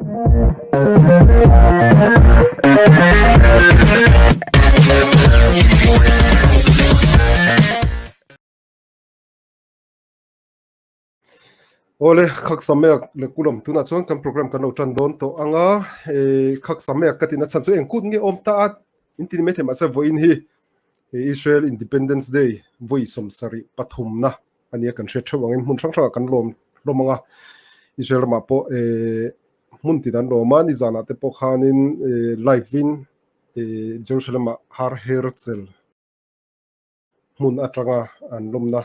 Awle khak samek le kulam tunah chuan kan program kan lo tan dawn tawh anga khak samek ka tina chhan chu eng kut nge awm ta a in ti mai thei mahse vawiin hi Israel Independence Day vawi sawmsarih pathumna ania kan hriat theuh angin hmun hrang hrangah kan lawm hlawm anga Israel ramah pawh hmun tin an lawm a nizanah te pawh khanin live in Jerusalem ah Har Herzl hmun atanga an lawmna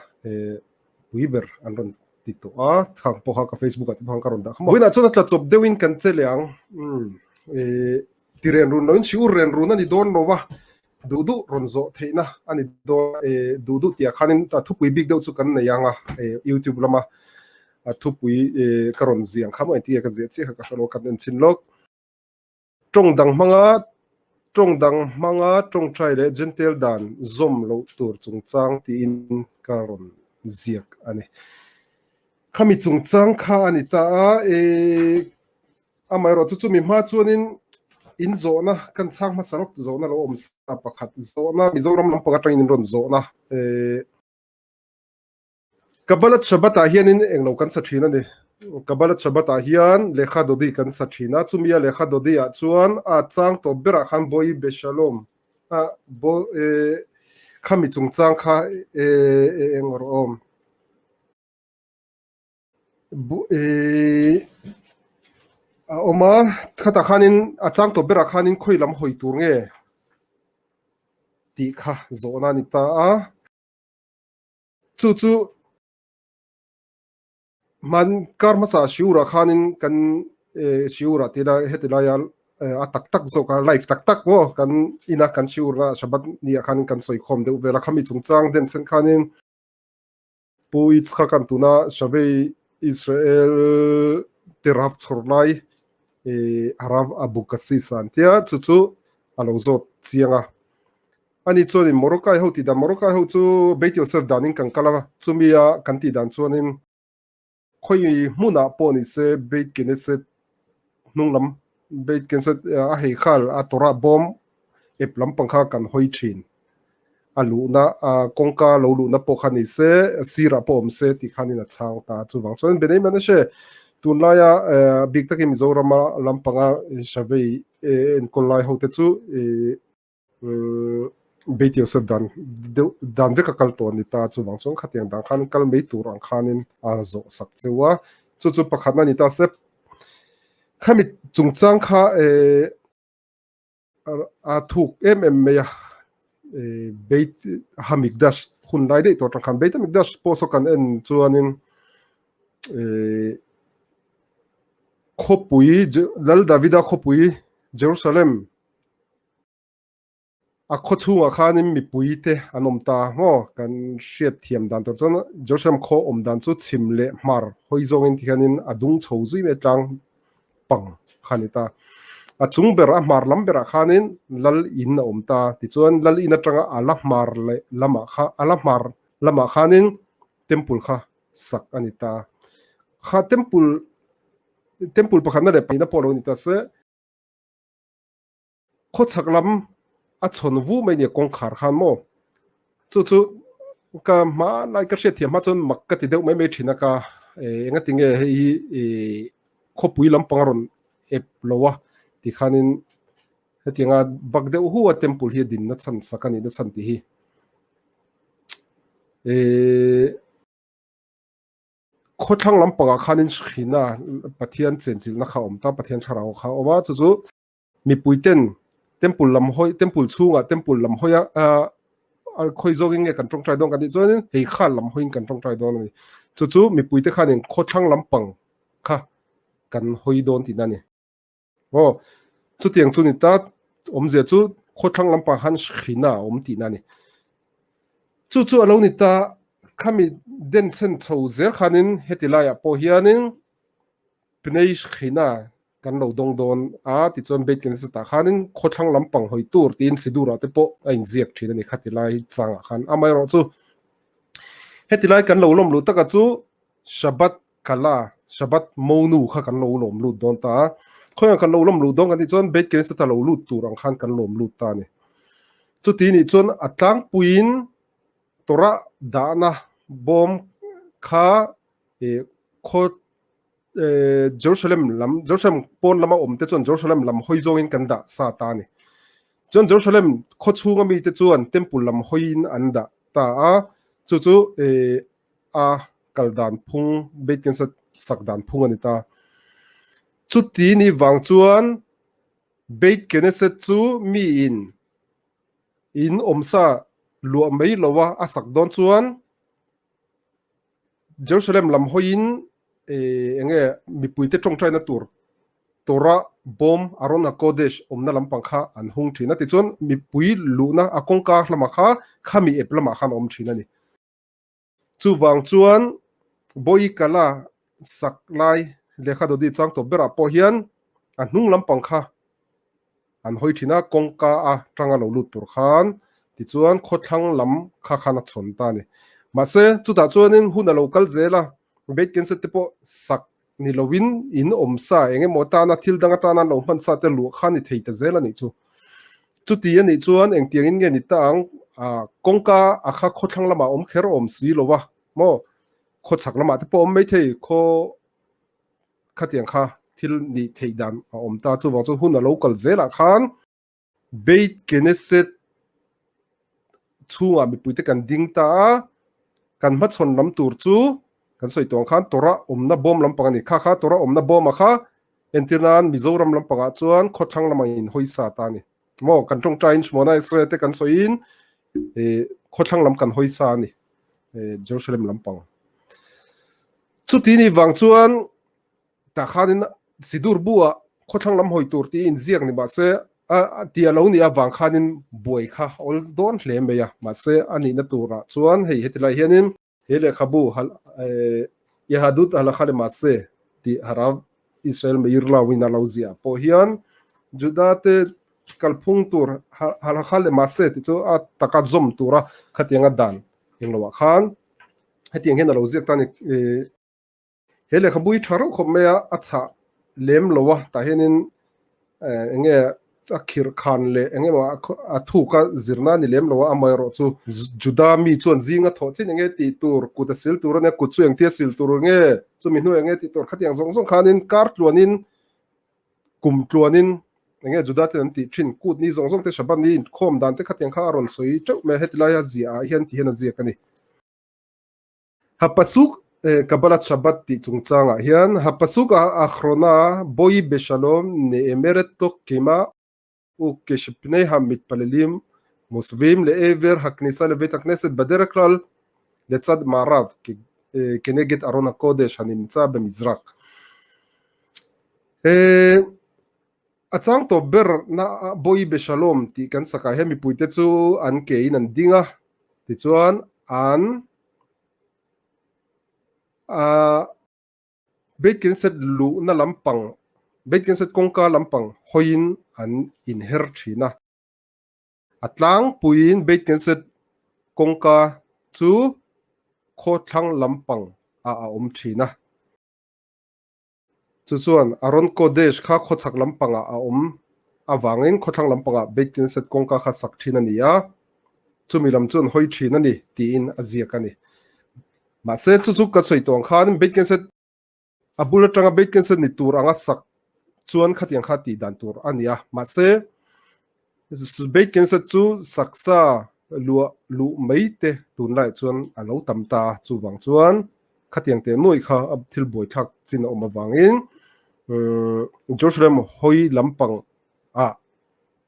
pui ber an rawn ti tawh a thang pawh kha ka Facebook ah te pawh khan ka rawn dah kha maw. Vawiinah chuan a tla chawp deuhin kan che leh ang ti ren run loin siur ren run a ni dawn lo va duh duh rawn zawh theihna a ni dawn duh duh tih ah khanin a thupui bik deuh chu kan nei ang a YouTube lama a thupui ka rawn ziah ang kha maw engtin nge ka ziah chiah kha ka hre lo kan en chhin lawk. Tawng dang hmanga tawng dang hmanga tawngtai leh Jentail dan zawm loh tur chungchang tiin ka rawn ziak a ni. Khami chungchang kha a ni ta a, e amaherawh chu chumi hma chuanin in zawhna kan chhang hmasa lawk zawhna lo awm sa pakhat zawhna Mizoram lampang atangin in rawn zawhna e Kabbalat Shabbat-ah hianin englo kan sa thin a ni. Kabbalat Shabbat-ah hian Lekha Dodi kan sa thin a, chumia Lekha Dodi-ah chuan a chang tawp berah khan Boi Beshalom a bo e khami chungchang kha e e eng rawh awm. Bu e a awm a, khatah khanin a chang tawp berah khanin khawi lam hawi tur nge tih kha zawhna a ni ta a. Chu chu hman kar hmasa Shiur-ah khanin kan Shiur-ah tih ila heti laia a tak tak zawk a live tak tak maw kan ina kan Shiur-na Shabbat ni-ah khanin kan sawi khawm deuh vel a, khami chungchang den sen khanin Pu Yitzhak an tuna Shavei Israel te Rav chhawr lai Harav Abukassis an tia chu chu a lo zawt chiang a. Ani chuanin Morokai ho tih dan, Morokai ho chu Beit Yosef danin kan kal a, chumia kan tih dan chuanin khawi hmunah pawh ni se Beit Knesset hnung lam, Beit Knesset a hei khal a Torah bawm ep lampang kha kan hawi thin. A luhna, kawngka lo luhna pawh kha ni se, sirah pawh awm se tih khanin a chhang ta. Chuvang chuan Benei Menashe tunlaia bik takin Mizorama lampanga Shavei enkawl lai hote chu Beit Yosef dan deuh dan vek a kal tawh a ni ta chuvang chuan khatiang dan khan kal mai tur ang khanin a zawh sak cheu a chu chu pakhatna a ni ta se khami chungchang kha eh a thuk em em mai a eh Beit Hamikdash hun lai daih tawh atang khan Beit Hamikdash pawh saw kan en chuanin eh khawpui Lal Davida khawpui Jerusalem A khaw chhungah khanin mipui te an awm ta maw? Kan hriat thiam dan tur chuan Jerusalem khaw awm dan chu chhim leh hmar hawi zawngin ti hianin a dung chho zui mai tlang pang kha a ni ta. A chung ber a hmar lam berah khanin lal in a awm ta. Tichuan lal in atanga a la hmar leh lamah kha a la hmar lamah khanin temple kha sak a ni ta. Kha temple temple pakhatna leh pahnihna pawh lo ni ta se. Khawchhak lam a chhawn vu mai nia kawngkhar khan maw? Chu chu ka hma lai ka hriat thiam hma chuan mak ka ti deuh mai mai thin a ka enga ti nge hei hi khawpui lampang a rawn ep lo a ti khanin hetianga bak deuh hu a temple hi a din na chhan sak a nih na chhan tih hi Khawthlang lampangah khanin Shekhinah Pathian chenchilhna kha a awm ta, Pathian thlarau kha a awm a, chu chu mipuiten temple lam hawi, temple chhungah temple lam hawia khawi zawngin nge kan tawngtai dawn kan tih chuanin hei kha lam hawiin kan tawngtai dawn a ni. Chu chu mipuite khanin khawthlang lampang kha kan hawi dawn tihna a ni. Aw, chutiang chu ni ta, awmzia chu khawthlang lampang khan Shekhinah a awm tihna a ni. Chu chu a lo ni ta, khami den chhen chho zel khanin heti laiah pawh hianin Pnei Shekhinah kan lo dawng dawn a, tichuan Beit Knesset ah khanin khawthlang lampang hawi tur tiin Sidurah te pawh a inziak thin a ni khati lai changah khan. Amaherawh chu heti lai kan lo lawm luh taka chu Shabbat Kala, Shabbat Monu kha kan lo lawm lut dawn ta a. Khawiah kan lo lawm luh dawn kan tih chuan Beit Knesset-a lo lut tur ang khan kan lawm lut ta a ni. Chuti nih chuan a tlangpuiin Torah dahna bawm kha khaw Jerusalem lam Jerusalem pawn lama awm te chuan Jerusalem lam hawi zawngin kan dah sa ta a ni. Chuan Jerusalem khaw chhunga mite chuan temple lam hawiin an dah ta a, chu chu a kal dan phung Beit Knesset sak dan phung a ni ta. Chuti ni vang chuan Beit Knesset chu miin in awmsa luah mai lo a a sak dawn chuan Jerusalem lam hawiin eng nge mipuite tawngtaina tur Torah bawm Aron HaKodesh awmna lampang kha an hung thin a. Tichuan mipui luhna a kawngka lamah kha khami ep lamah khan a awm thin a ni. Chuvang chuan Bawikala sak lai lehkha dawdi chang tawp berah pawh hian a hnung lampang kha an hawi thin a, kawngka a tanga lo lut tur khan tichuan khawthlang lam kha khan a chhawn ta a ni. Mahse, chutah chuanin hun a lo kal zel a, Beit Knesset te pawh sak ni loin in awm sa eng emaw atana thil dang atana an lo hman sa te luah kha ni thei ta zel a nih chu. Chuti a nih chuan engtiangin nge ni ta ang, kawngka a kha khawthlang lamah awm kher awm si lo va maw, khawchhak lamah te pawh awm maithei khaw khatiang kha thil nih theih dan a awm ta. Chuvang chuan hun a lo kal zelah khan Beit Knesset chhungah mipuite kan ding ta a, kan hmachhawn lam tur chu kan sawi tawh ang khan Torah awmna bawm lampang a ni. Kha kha Torah awmna bawm a kha entir nan Mizoram lampangah chuan khawthlang lamah in hawi sa ta a ni. Maw kan tawngtaiin Shmona Israel te kan sawiin khawthlang lam kan hawi sa a ni Jerusalem lampang. Chuti ni vang chuan tah khanin Sidur buah khawthlang lam hawi tur tiin ziak ni mahse a ti a lo nih avang khanin buai kha awl dawn hle mai a. Mahse a nihna turah chuan hei heti lai hianin he lehkhabu Yahadut Halakha Lemase tih Harav Israel Meir Lau-in a lo ziah pawh hian Juda te kalphung tur Halakha Lemase tih chu a taka zawm tura khatianga dan engloah khan hetiang hian a lo ziak ta a ni. He lehkhabu hi tha reuh khawp mai a, a chhah lem lo a, tah hianin eng nge a khirh khan leh eng emaw a thuk a zirna a ni lem lo a, amaherawh chu Juda mi chuan zinga thawh chin eng nge tih tur, kut a sil tur a nia, kut chu engtia sil tur nge, chumi hnu eng nge tih tur khatiang zawng zawng khanin kar tluanin kum tluanin eng nge Juda ten an tih thin, kut ni zawng zawng te Shabbat ni inkhawm dan te khatiang kha a rawn sawi teuh mai a, heti laia ziah ah hian ti hian a ziak a ni. Hapasuk Kabbalat Shabbat tih chungchangah hian Hapasuk Achrona Boi Beshalom Ne'emeret Tok Kima U Keshpnei HaMitpalelim Mosvim Le'ever HaKnisa Leveit HaKnesset Baderech Klal Letzad Ma'arav Keneged Aron HaKodesh HaNimtza Bemizrach A chang tawp ber na Boi Beshalom tih kan sakah hian mipuite chu an ke in an ding a, tichuan an Ahh Beit Knesset luhna lampang, Beit Knesset kawngka lampang hawiin an inher thin a. A tlangpuiin Beit Knesset kawngka chu khawthlang lampang ah a awm thin a. Chu chuan Aron Kodesh kha khawchhak lampangah a awm avangin khawthlang lampangah Beit Knesset kawngka kha sak thin a ni a, chumi lam chuan hawi thin a ni tiin a ziak a ni. Mahse, chu chu ka sawi tawh ang khan Beit Knesset a bul atanga Beit Knesset ni tur anga sak chuan khatiang kha tih dan tur a ni a. Mahse, Beit Knesset chu saksa luah luh mai te tunlaiah chuan a lo tam ta a, chuvang chuan khatiang teh nuaih kha a thil buaithlak chin a awm avangin Jerusalem hawi lampang ah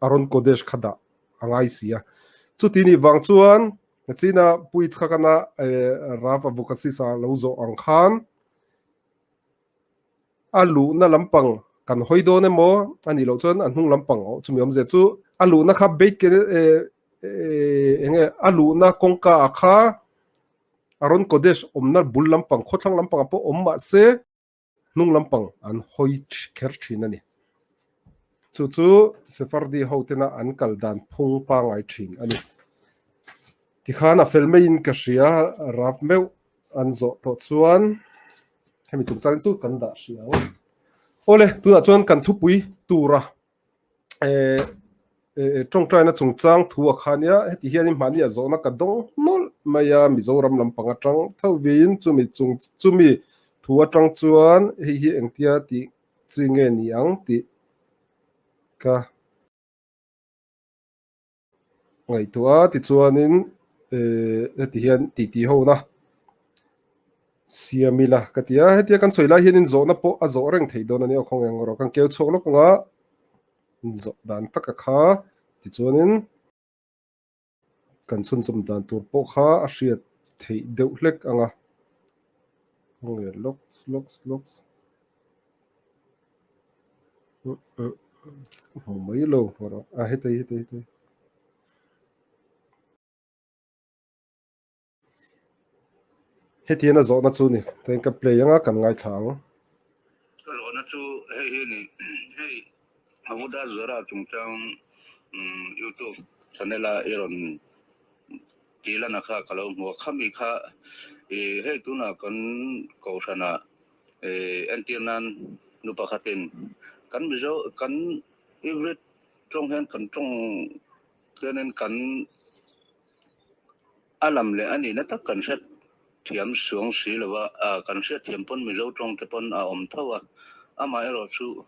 Aron Kodesh kha dah a ngai si a. Chuti nih vang chuan China pui chhakana Rav Avukasis a lo zawh ang khan A luhna lampang kan hawi dawn emaw a nih loh chuan a hnung lampang aw chumi awmzia chu a luhna kha beit ke eng nge a luhna kawngka ah kha Aron Kodesh awmna bul lampang khawthlang lampang ah pawh awm mah se hnung lampang an hawi kher thin a ni. Chu chu Sephardi ho tena an kal dan phung pangai thin a ni. Tikhan a fel maiin ka hria Rav meuh an zawh tawh chuan. Hemi chungchang chu kan dah hri ang. Awle, tunah chuan kan thupui tura eh tawngtaina chungchang thu a kha nia, heti hianin mahni a zawhna ka dawng nawlh mai a, Mizoram lampang atang tho viin chumi chung chumi thu atang chuan hei hi engtia tih chi nge ni ang tih ka Ngaihtuah a tichuanin heti hian titi hona siam ila ka ti a, hetia kan sawi lai hianin zawhna pawh a zawh reng theih dawn a nia aw khawnge ang erawh kan keu chhuak lawk anga inzawh dan taka kha tichuanin kan chhunchawm dan tur pawh kha a hriat theih deuh hlek anga khawnge lawks lawks lawks. Hmu mai lo a heta hi heta hi hetian a zawhna chu ni tain ka play anga kan ngaithla ang ka zawhna chu hei hi ni hei Avuda Zara chungchang YouTube channel a i rawn tih lana kha ka lo hmu a khami kha i hei tunah kan kohhranah Entir nan nu pakhatin kan Mizo kan Ivrit tawng hian kan tawng hianin kan a lam leh a nihna tak kan hriat thiam suang si lo a, kan hriat thiam pawn Mizo tawng te pawn a awm tho a, amaherawh chu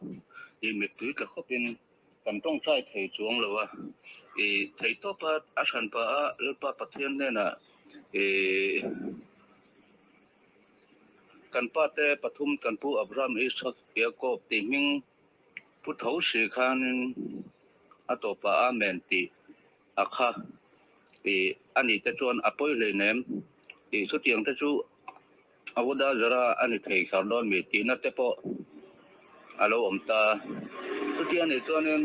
i mittui tla khawpin kan tawngtai thei chuang lo a, i theihtawp a a hranpa a Lalpa Pathian hnenah i. Kan pate pathum kan pu Abraham, Isak, Jakob tih hming pu tho si khanin a tawpah Amen tih a kha tih a nih te chuan a pawi hleinem tih chutiang te chu Avodah Zarah a ni thei kher dawn mi tihna te pawh a lo awm ta. Chuti a nih chuanin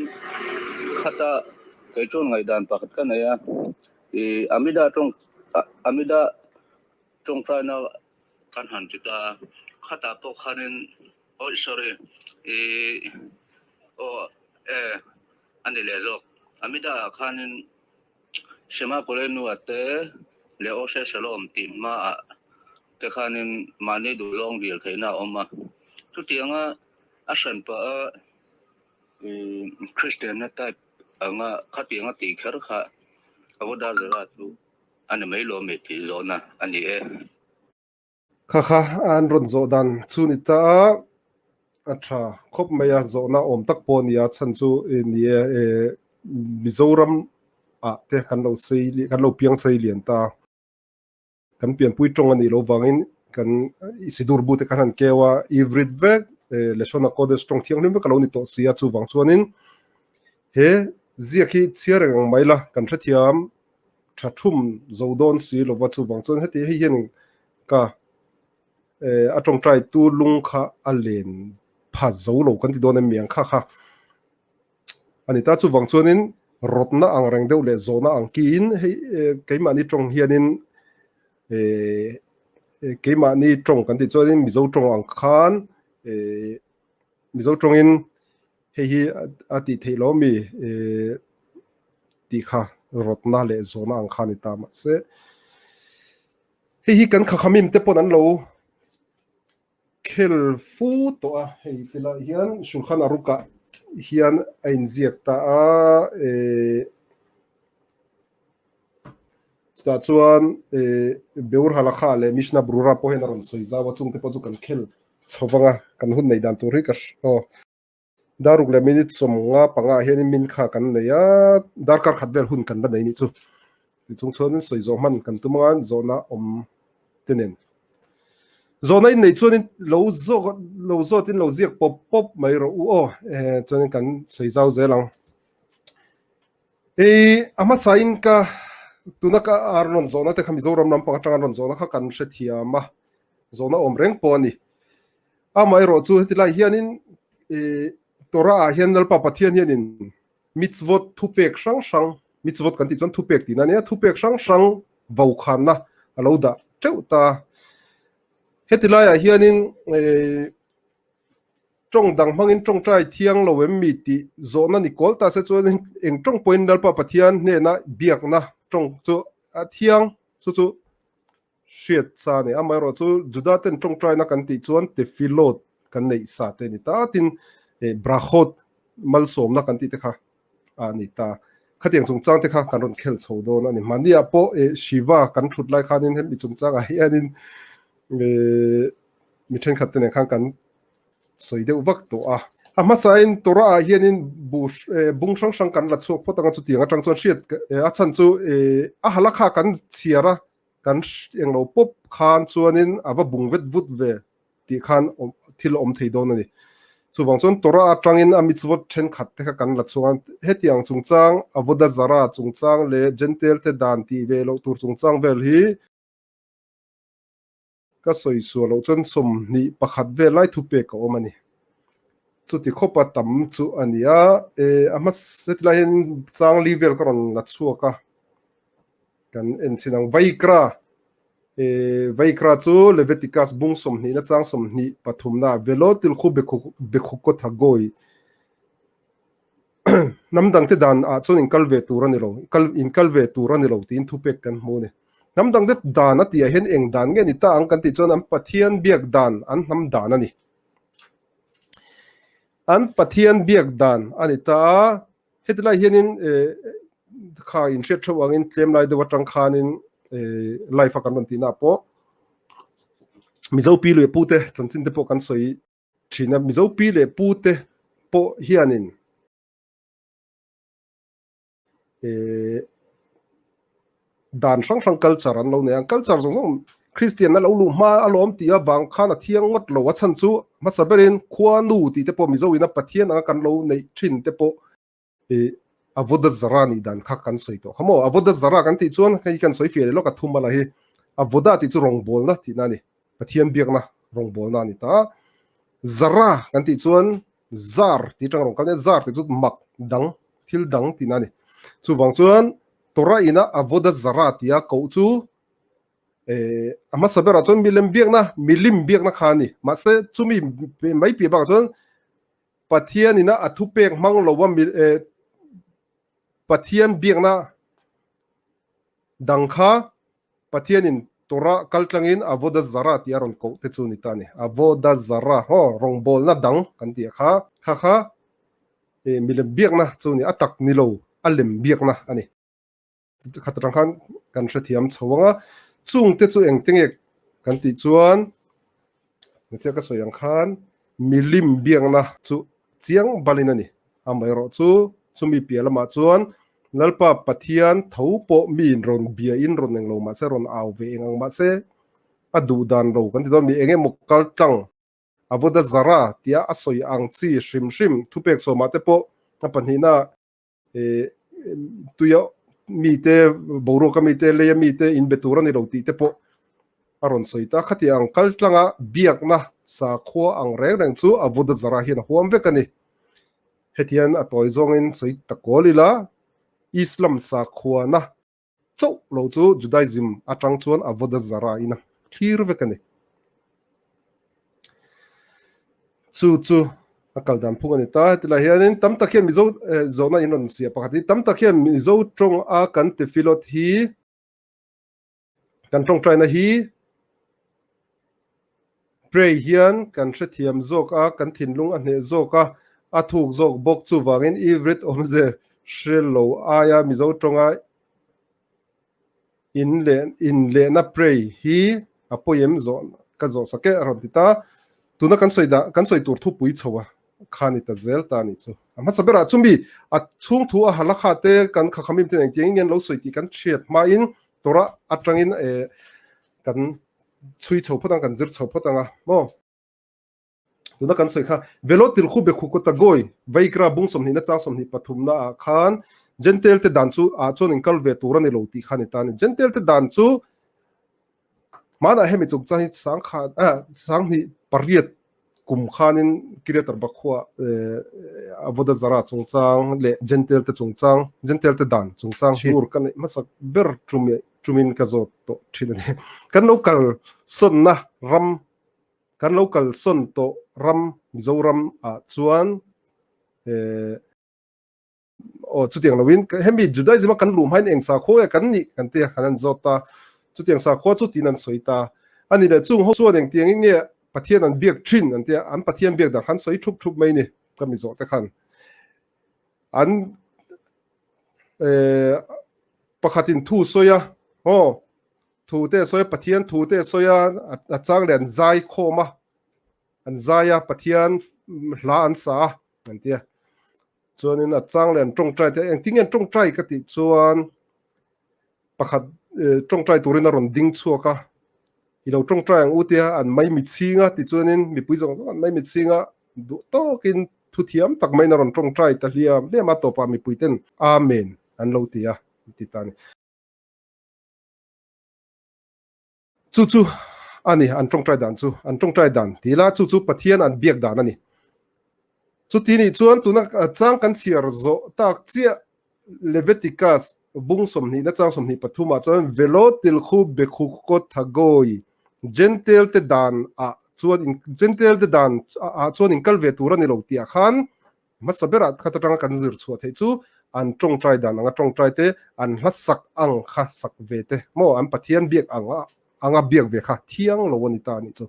khata kei chuan ngaihdan pakhat ka nei a, ih Amida tawng Amida Tawngtaina kan han ti ta a, khatah pawh khanin awi sorry ih aw e a ni leh zawk. Amida ah khanin Shema Koleinu ah te leh Oseh Shalom tih hmaah te khanin mahni duhlawng dil theihna a awm a. Chutianga a hran pah a ih Kristianna type anga khatianga tih kher kha Avodah Zarah chu A ni mai lo mi tih zawhna a ni e. Kha kha an rawn zawh dan chu ni ta a, a tha khawp mai a, zawhna awm tak pawh a ni a, chhan chu ni e, Mizoram ah te kan lo sei kan lo piang sei lian ta, kan pianpui tawng a nih loh vangin kan sidur bu te kan han keu a, Ivrit vek Leshona Kodesh tawng thianghlim vek a lo ni tawh si a, chuvang chuanin he ziak hi chhiar reng ang mai la, kan hrethiam tha thum zo dawn si lova chuvang chuan heti hei hian ka eh a tawngtai tu lung kha a len pha zo lo kan ti dawn em mi ang kha kha ani ta chuvang chuanin rawtna ang reng deuh leh zawhna ang kiin hei keimahni tawng hianin eh keimahni tawng kan tih chuanin mizo tawng ang khan eh mizo tawngin Hei hi a tih theih lo mi tih kha rawtna leh zawhna ang kha a ni ta mahse hei hi kan khakhamim te pawn an lo khel fu tawh a hei ti lai hian Shulchan Aruch ah hian a inziak ta a chutah chuan Beur Halakha leh Mishnah Brura pawh hian a rawn sawi zau a chungte pawh chu kan khel chho vang a kan hun neih dan tur hi ka aw. Daruk leh minute 55 ah hianin min kha kan nei a, darkar khat vel hun kan la nei nih chu. Tichung chuanin sawi zawh hman kan tum anga zawhna awm te nen. Zawhna in neih chuanin lo zawk lo zawtin lo ziak pawp pawp mai rawh u aw, chuanin kan sawi zau zel ang. Hei a hmasain ka tuna ka a rawn zawhna te kha Mizoram lampang atanga rawn zawhna kha kan hrethiam a, zawhna awm reng pawh a ni. Amaherawh chu heti lai hianin Torah ah hian Lalpa Pathian hianin mitzvot thupek hrang hrang, mitzvot kan tih chuan thupek tihna a nia, thupek hrang hrang vokhanna a lo dah teuh ta. Heti laiah hianin tawng dang hmangin tawngtai thiang lo em mi tih zawhna ni kawl ta se chuanin eng tawng pawhin Lalpa Pathian hnena biakna tawng chu a thiang chu chu hriat sa a ni. Amaherawh chu Juda ten tawngtaina kan tih chuan tefillot kan neih sa te a ni ta tin brachot malsawmna kan tih te kha a ni ta. Khatiang chungchang te kha kan rawn khel chho dawn a ni. Mahniah pawh Shiva kan thut lai khanin hemi chungchangah hianin mi thenkhat te nen khan kan sawi deuh vak tawh a. A hmasain Torah ah hianin bu bung hrang hrang kan la chhuak phawt anga chutiang atang chuan hriat a chhan chu a halakha kan chhiar a kan englo pawp khan chuanin a va bung vet vut ve tih khan thil a awm thei dawn a ni. Chuvang chuan Torah atangin a mitzvot thenkhat te kha kan la chhuak a, hetiang chungchang Avodah Zarah chungchang leh Gentile te dan tih ve loh tur chungchang vel hi ka sawi suah loh chuan 21 vel lai thupek a awm a ni. Chuti khawpa tam chu a ni a, a hmasa hetilai hian chang li vel ka rawn la chhuak a, kan en chhin ang. Vaikra, Vaikra chu Leviticus bung 20 na chang 23 na velo tilkhu bekhukot hagoi Hnam dangte dan ah chuan inkal ve tur a ni lo, kal inkal ve tur a ni lo tiin thupek kan hmu a ni. Hnam dangte dan a tih ah hian eng dan nge ni ta ang kan tih chuan an Pathian biak dan an hnam dan a ni. An Pathian biak dan a ni ta a, heti lai hianin eh kha inhriat theuh angin tlem lai deuh atang khanin eh live a kan rawn tihna ah pawh Mizo pi leh pute chanchin te pawh kan sawi thin a, Mizo pi leh pu te pawh hianin eh dan hrang hrang culture an lo nei a, culture zawng zawng Christian a lo luh hma a lawm tih avang khan a thiang ngawt lo a chhan chu hmasa berin khuanu tih te pawh Mizo ina Pathian anga kan lo neih thin te pawh eh Avodah Zarah nih dan kha kan sawi tawh kha maw? Avodah Zarah kan tih chuan hei kan sawi fiah leh lawk a thum a la hi. Avodah tih chu rawngbawlna tihna a ni, Pathian biakna rawngbawlna a ni ta. Zarah kan tih chuan zar tih atanga rawn kal nia, zar tih chu mak dang, thil dang tihna a ni. Chuvang chuan Torah ina Avodah Zarah tia koh chu eh a hmasa berah chuan milem biakna, milim biakna kha a ni. Mahse chumi mai piah bakah chuan Pathianina a thupek hmang lo a Pathian biakna dang kha Pathianin Torah kal tlangin Avodah Zarah tih a rawn koh te chu ni ta a ni. Avodah Zarah, haw, rawngbawlna dang kan tih kha, kha kha milem biakna chu ni, a tak ni lo, a lem biakna a ni. Khat atang khan kan hrethiam chho ang a, chungte chu engte nge kan tih chuan hmeichhia ka sawi ang khan milim biakna chu chiang balin a ni. Amaherawh chu chumi piah lamah chuan Lalpa Pathian tho pawh miin rawn bia in rawn englo mahse rawn au ve eng ang mahse a duh dan lo kan ti dawn mi eng emaw kal tlang Avodah Zarah tia a sawi ang chi hrim hrim thupek sawmah te pawh a pahnihna tuia mite boruaka mite leia mite inbe tur a ni lo tih te pawh a rawn sawi ta. Khatiang ang kal tlanga biakna sakhua ang reng reng chu Avodah Zarah hian a huam vek a ni. Hetian a tawi zawngin sawi ta kawl ila Islam sakhuana chauh lo chu Judaism atang chuan Avodah Zarah in a thlir vek a ni. Chu chu a kal dan phung a ni ta. Heti lai hianin tam tak hian Mizo zawhna in rawn siah pakhat hi tam tak hian Mizo tawng a kan tefilot hi kan tawngtaina hi pray hian kan hrethiam zawk a, kan thinlung a hneh zawk a, a thuk zawk bawk. Chuvangin Ivrit awmze hre lo aia Mizo tawnga in leh in lehna pray hi a pawi em zawh ka zawh sak e a rawn ti ta. Tuna kan sawi dah kan sawi tur thupui chho a kha ni ta zel ta a nih chu. A hmasa berah chumi a chhung thu a halakha te kan khakhamim ten engtiang in nge an lo sawi tih kan hriat hmain Torah atangin eh kan chhui chho phawt ang kan zir chho phawt ang a maw. Tuna kan sawi kha velo tilkhu bekhu kawta gawi Vaikra bung 20 na chang 23 na ah khan Gentile te dan chu ah chuan in kal ve tur a ni lo tih kha ni ta a ni. Gentile te dan chu hmanah hemi chungchang hi sangkha ah 28 kum khanin Kiryat Arba khua Avodah Zarah chungchang leh Gentile te chungchang Gentile te dan chungchang hi tur ka neih hmasak ber tumin ka zawt tawh thin a ni. Kan lo kal sawnna ram Kan lo kalsawn tawh ram Mizoram ah chuan eh aw chutiang loin hemi Judaism a kan luh hmain eng sakhua nge kan nih kan tia kan han zawt ta chutiang sakhua chu tiin an sawi ta a ni leh chung ho chuan engtiangin nge. Pathian an biak thin an tia, an Pathian biak dan kha an sawi thup thup mai ni ka mi zawh te khan. An pakhatin thu sawi a, aw thu te a sawi a, Pathian thu te a sawi a, a chang leh an zai khawm a, an zai a, Pathian hla an sa a an tia. Chuanin a chang leh an tawngtai te, engtin nge an tawngtai ka tih chuan pakhat tawngtai turin a rawn ding chhuak a, i lo tawngtai ang u tia an maimi chhing a tichuanin mipui zawng zawng an maimi chhing a, duh tawkin thu thiam tak maiin a rawn tawngtai ta hliam hliam a, tawpah mipui ten Amen an lo ti a, an ti ta a ni. Chu chu a ni an tawngtai dan chu, an tawngtai dan ti ila chu chu Pathian an biak dan a ni. Chuti nih chuan tuna chang kan chhiar zawh tak chiah Leviticus bung 20 na chang 23 ah chuan Velo tilkhu bekhukko thagoi Gentail te dan ah chuan in Gentail te dan ah chuan in kal ve tur a ni lo tih ah khan Hmasa berah khat atanga kan zir chhuah theih chu an tawngtai dan anga tawngtai te, an hla sak ang kha sak ve te maw, an Pathian biak ang anga biak ve kha thiang lo a ni ta a nih chu.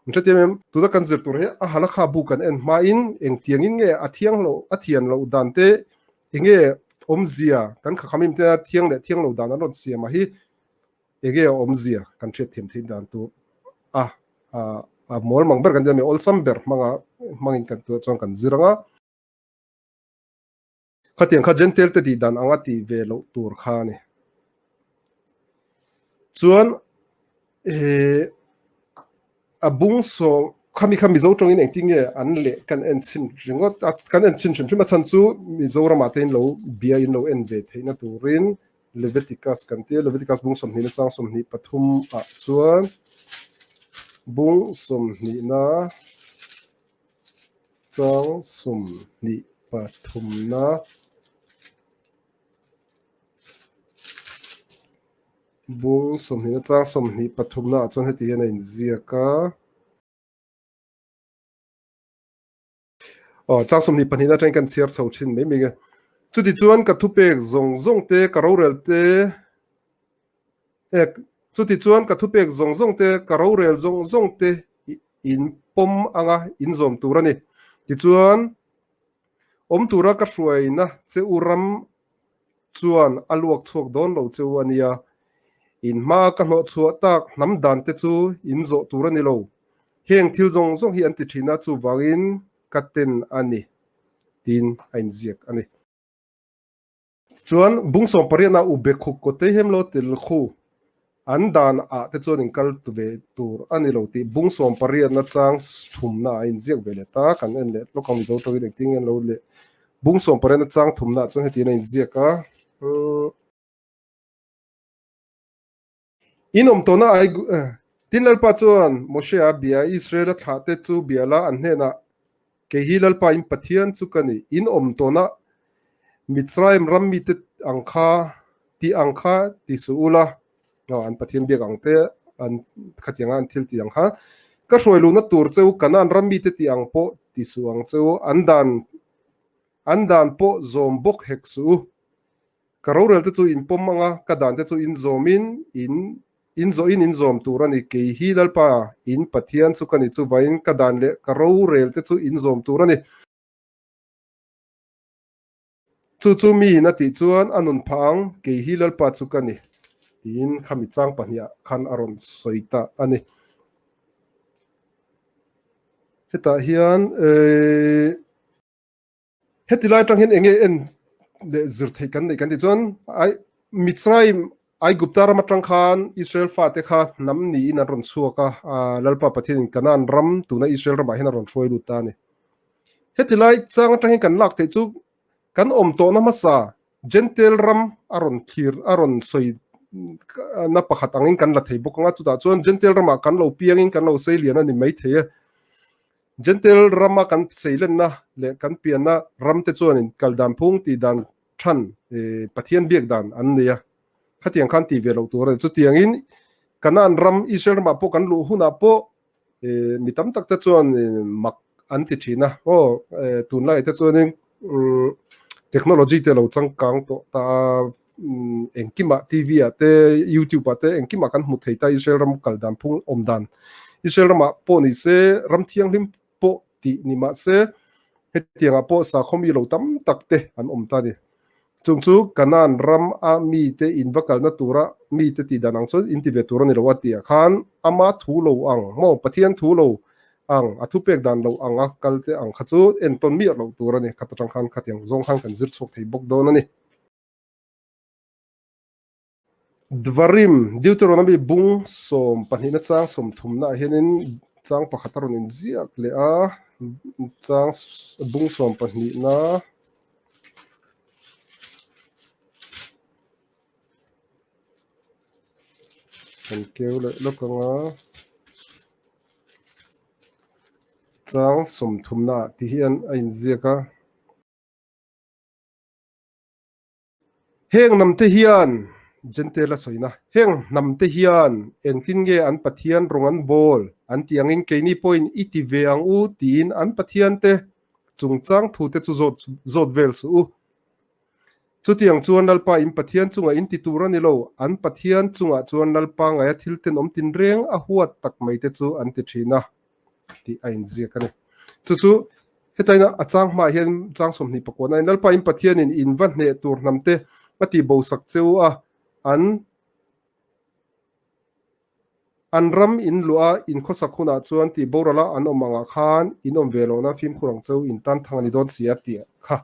Min hrethiam em? Tuna kan zir tur hi a halakha bu kan en hmain engtiangin nge a thiang lo, a thian loh dan te, enge awmzia kan khakhamim tena thiang leh thiang lo dan an rawn siam a hi enge awmzia kan hriatthiam theih dan tur a a mual mang ber kan tia mi awlsam ber hmanga hmangin kan tuah chuan kan zir anga khatiang kha Gentile te tih dan anga tih ve loh tur kha a ni chuan A bung sawm khami kha Mizo tawngin engtin nge an leh kan en chhin ringawt a, kan en chhin hrim hrim a chhan chu Mizoramah te in lo bia in lo en ve theihna turin Leviticus kan tia, Leviticus bung 20 na chang 23 ah chuan bung 20 na chang 23 na Bung 20 na chang 23 na ah chuan heti hian a inziak a. Aw, chang 22 na atangin kan chhiar chho thin mai mai nge. Chuti chuan ka thupek zawng zawng te, ka rorel te, eh, chuti chuan ka thupek zawng zawng te, ka rorel zawng zawng te in pawm anga in zawm tur a ni. Tichuan, awm tura ka hruaina che u ram chuan a luak chhuak dawn lo che u a nia. In hmaa ka hnawh chhuah tak hnam dan te chu in zawh tur a ni lo. Heng thil zawng zawng hi an ti thin a, chuvangin ka ten a ni, tiin a inziak a ni. Tichuan, bung 18 a u be khuk kawtei hem lo tel khu An dan ah te chuan in kal tu ve tur a ni lo tih bung 18 na chang thumna ah a inziak ve leh ta, kan en leh lawk ang Mizo tawngin engtin nge an lo leh bung 18 na chang thumna ah chuan hetiang a inziak a. In awm tawhna ai Tin Lalpa chuan Moshe a bia Israel a thlah te chu bia la an hnenah Kei hi Lalpa in Pathian chu ka ni, in awm tawhna Mitzrayim ram mite ang kha tih ang kha ti suh u la, aw an Pathian biak ang te an khatianga an thil tih ang kha ka hruai luhna tur che u Kanaan ram mite tih ang pawh ti suh ang che u, an dan an dan pawh zawm bawk hek suh u. Ka rorel te chu in pawm anga ka dan te chu in zawmin in In zawhin in zawm tur a ni, kei hi Lalpa in Pathian chu ka ni, chuvangin ka dan leh ka rorel te chu in zawm tur a ni. Chu chu miin a tih chuan a nun phah ang, kei hi Lalpa chu ka ni, tiin khami chang pahniha khan a rawn sawi ta a ni. Hetah hian Heti lai atang hian enge en leh zir theih kan neih kan tih chuan ai Mitzrayim Aigupta ram atang khan Israel fate kha hnam niin an rawn chhuak a, Lalpa Pathianin Kanaan ram tuna Israel ramah hian a rawn hruai lut ta a ni. Heti lai chang atang hian kan lak theih chu kan awm tawhna hmasa Gentail ram a rawn thlir a rawn sawi na pakhat angin kan la thei bawk ang a, chutah chuan Gentail ramah kan lo piangin kan lo sei lian a ni maithei e. Gentail rama kan seilenna leh kan pianna ramte chuanin kal dan phung tih dan than Pathian biak dan an nei a, khatiang khan tih ve loh tur a ni. Chutiangin Kanaan ram, Israel ramah pawh kan luh hunah pawh mi tam tak te chuan mak an ti thin a, aw tunlai te chuanin technology te lo changkang tawh ta a, engkimah TV ah te, YouTube ah te engkimah kan hmu thei ta Israel ram kal dan phung awm dan. Israel ramah pawh ni se, ram thianghlim pawh tih ni mah se, hetiangah pawh sakhaw mi lo tam tak te an awm ta a ni. Chung chu Kanaan ram a mite in va kalna tura mite tih dan ang chuan in ti ve tur a ni lo a tih ah khan ama thu lo ang maw, Pathian thu lo ang, a thupek dan lo ang a kal te ang kha chu entawn miah loh tur a ni. Khat atang khan khatiang zawng khan kan zir chhuak thei bawk dawn a ni. Dvarim, Deuteronomy bung 12 na chang 30 ah hianin chang pakhat a rawn inziak leh a, chang bung 12 na kan keu leh lawk ang a, chang 30 na ah ti hian a inziak a. Heng hnamte hian, Jentail a sawina, heng hnamte hian engtin nge an Pathian rawng an bawl an tih angin keini pawhin i ti ve ang u tiin an Pathiante chungchang thute chu zawt zawt vel suh u. Chutiang chuan Lalpa in Pathian chungah in ti tur a ni lo, an Pathian chungah chuan Lalpa ngaia thil tenawm tinreng a huat tak mai te chu an ti thin a. tih a inziak a ni. Chu chu hetaina a chang hmaah hian chang 29 a in Lalpa in Pathianin in va hneh tur hnam te a tih bo sak che u a, an an ram in luah a in khawsak hunah chuan tih boral a an awm angah khan in awm ve lohna fimkhur ang che u in tan thang a ni dawn si a tih kha.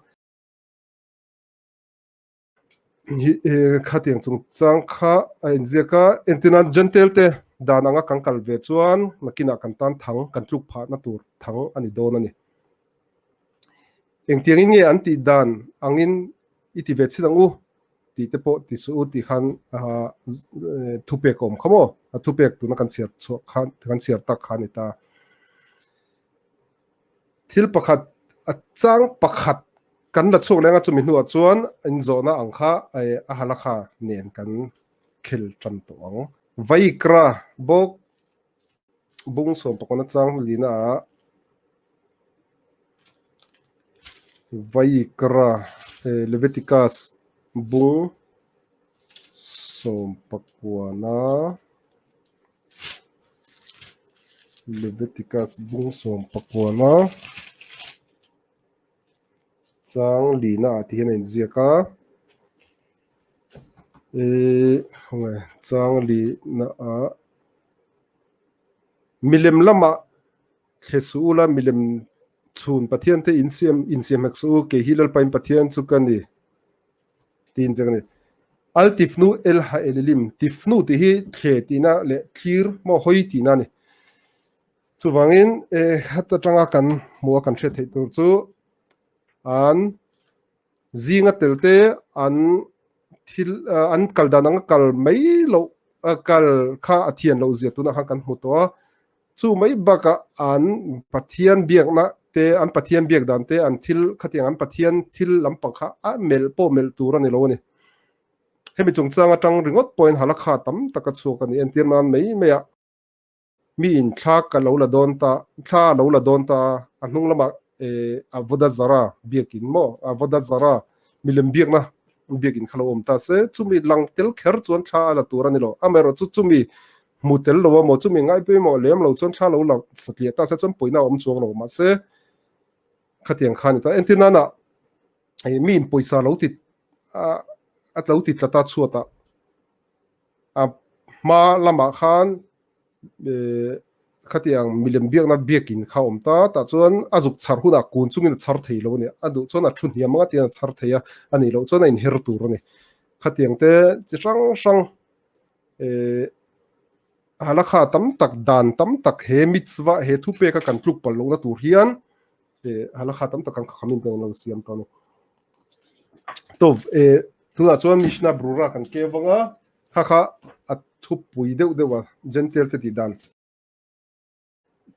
Khatiang chungchang kha a inziak a, entirnan Jentail te dan anga kan kal ve chuan nakinah kan tan thang, kan tluk phahna tur thang a ni dawn a ni. Engtiangin nge an tih dan angin i ti ve chhin ang u tih te pawh ti suh u tih khan thupek a awm kha maw? A thupek tuna kan chhiar chhuah khan kan chhiar tak kha a ni ta. Thil pakhat, a chang pakhat kan la chhuak leng a, chumi hnuah chuan inzawhna ang kha a halakha nen kan khel tan tawh ang. Vaikra bawk bung 19 chang lina ah Vaikra Leviticus bung 19 Leviticus bung 19 chang lina ah ti hian a inziak a ihh khawnge chang lina ah milem lamah thle suh ula milem chhun Pathian te insiam insiam hek suh u kei hi Lalpain Pathian chu ka ni. Tiin chiang a ni. Al tifnu el ha elilim, tifnu tih hi thle tihna leh thlir maw hawi tihna a ni. Chuvangin hat atanga kan hmuh a kan hriat theih tur chu an zinga tel te an thil an kal dan anga kal mai loh kal kha a thian loh zia tunah khan kan hmu tawh a. Chu mai bakah an Pathian biakna te, an Pathian biak dan te, an thil khatiang an Pathian thil lampang kha a melh pawh melh tur a ni lo a ni. Hemi chungchang atang ringawt pawhin halakha tam tak a chhuak a ni. Entir nan mai mai a, mi in thla ka lo la dawn ta, thla a lo la dawn ta a, a hnung lamah eh Avodah Zarah biakin maw, Avodah Zarah milem biakna biakin kha lo awm ta se, chumi lang tel kher chuan thla a la tur a ni lo. Amaherawhchu chumi Hmu tel lo a maw chumi ngai pawimawh lem lo chuan thla lo la satliah ta se chuan pawina a awm chuang lo mahse khatiang kha a ni ta. Entir nana hei mi in pawisa lo ti a lo ti tlat a chhuat ah a hma lamah khan eh khatiang milem biakna biakin kha a awm ta tah chuan a zuk chhar hunah kun chungin a chhar thei lo a ni. A duh chuan a thu hniam anga tihian a chhar thei a, a nih loh chuan a inher tur a ni. Khatiang te chi hrang hrang Eh, halakha tam tak dan tam tak he mitzvah he thupeka kan tluk pal lohna tur hian eh halakha tam tak kan khamin kan lo siam ta ni. Tov eh tunah chuan Mishnah Brura kan ke vanga kha kha a thupui deuh deuh a Gentile te tih dan.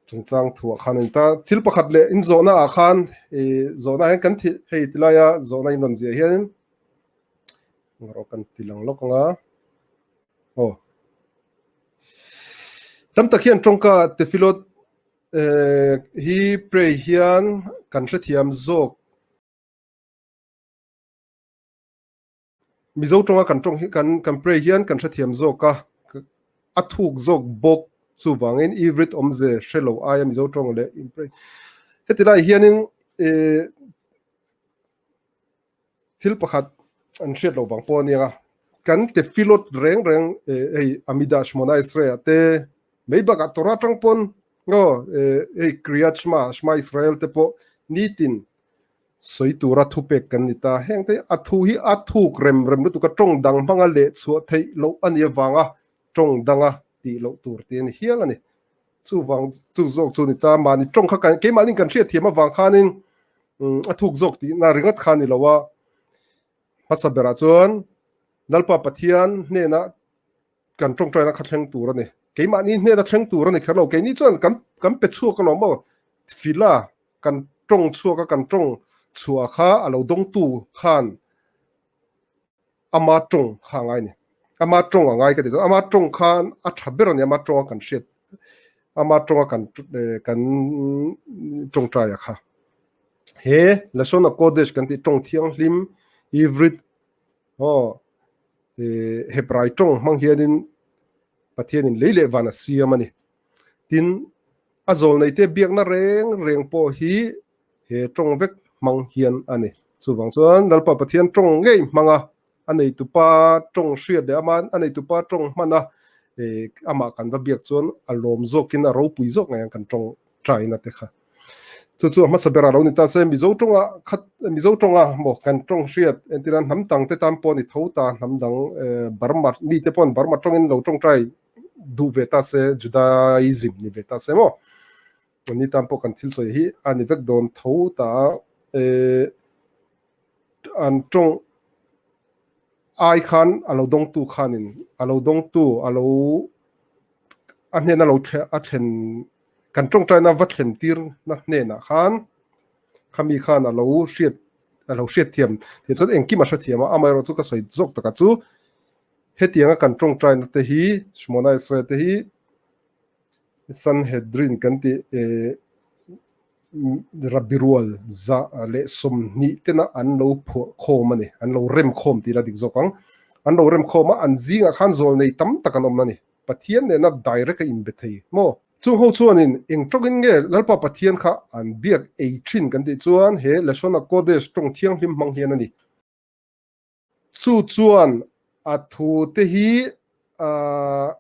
Chungchang thuah khan a ni ta. Thil pakhat leh in zawhna ah khan ih zawhna hian kan thih hei ti laia zawhna in rawn ziah hian erawh kan ti lang lawk ang a. Aw. Tam tak hian tawngka tefilot eh hi pray hian kan hrethiam zawk. Mizo tawnga kan tawng hi kan kan pray hian kan hrethiam zawk a, a thuk zawk bawk. Chuvangin Ivrit awmze hre lo aia Mizo tawng leh inpray. Heti lai hianin thil pakhat an hriat loh vang pawh a nia. Kan tefilot reng reng hei Amida Shmona Esrei ah te mai bakah Torah atang pawn aw hei Kriyat Shema, Shema Israel te pawh nitin sawi tura thupek kan ni ta. Heng te a thu hi a thuk rem rem lutuk a tawng dang hmanga leh chhuah theih loh a nih avanga tawng danga tih loh tur te a ni hial a ni. Chuvang chu zawk chu ni ta mahni tawng kha kan keimahni kan hriat thiam avang khanin a thuk zawk tihna ringawt kha a ni lo a. Hmasa berah chuan Lalpa Pathian hnenah kan tawngtaina kha thleng tur a ni. Keimahni hnena thleng tur a ni kher lo. Keini chuan kan kan pe chhuak alawm aw. Fila kan tawng chhuak a kan tawng chhuah kha a lo dawngtu khan ama tawng kha a ngai a ni. Ama tawng a ngai ka ti chuan ama tawng khan a tha ber a ni ama tawnga kan hriat ama tawnga kan kan tawngtaia kha. He Lashon HaKodesh kan tih tawng thianghlim Ivrit aw Hebrai tawng hmang hianin Pathianin lei leh van a siam a ni. Tin, a zawl neite biakna reng reng pawh hi he tawng vek hmang hian a ni. Chuvang chuan Lalpa Pathian tawng ngei hmanga a neitupa tawng hriat leh ama a neitupa tawng hmana amah kan va biak chuan a lawm zawkin a ropui zawk ngei ang kan tawng taina te kha. Chu chu a hmasa berah lo ni ta se Mizo tawnga khat Mizo tawnga maw kan tawng hriat entirah hnam dang te tan pawh a ni tho ta hnam dang Burma mi te pawhin Burma tawngin lo tawngtai duh ve ta se Judaism ni ve ta se maw ni tan pawh kan thil sawi hi a ni vek dawn tho ta an tawng ai khan a lo dawngtu khanin a lo dawngtu a lo a hnena lo a thlen kan tawngtaina va thlen tir na hnenah khan khami khan a lo hriat a lo hriat thiam tih chuan engkim a hrethiam a amaherawh chu ka sawi zawk takah chu hetianga kan tawngtaina te hi Shmona Israel te hi Sanhedrin kan tih eh Rabbi rual za leh 20 tena an lo phuah khawm a ni an lo rem khawm tih la dik zawk ang an lo rem khawm a an zingah khan zawl nei tam tak an awm a ni. Pathian nena direct a inbe thei maw? Chung ho chuanin eng tawngin nge Lalpa Pathian kha an biak ei thin kan tih chuan he Lashon HaKodesh tawng thianghlim hmang hian a ni. Chu chuan a thu te hi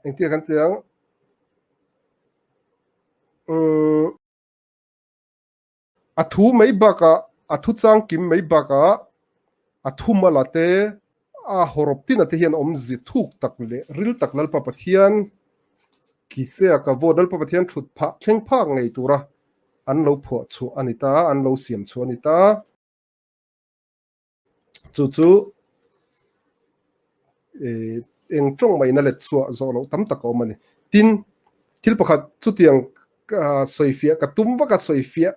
engtia kan ti ang? Umm. A thu mai bakah, a thu changkim mai bakah, a thu mala te, a hawrawp tina te hian awmzi thuk tak leh ril tak Lalpa Pathian Kisea ka vote Lalpa Pathian thut phah thleng phak ngei tura an lo phuah chhuah a ni ta, an lo siam chhuah a ni ta. Chu chu eng tawng maina let chhuah zawh loh tam tak a awm a ni. Tin, thil pakhat chutiang sawifiah ka tum vak a sawifiah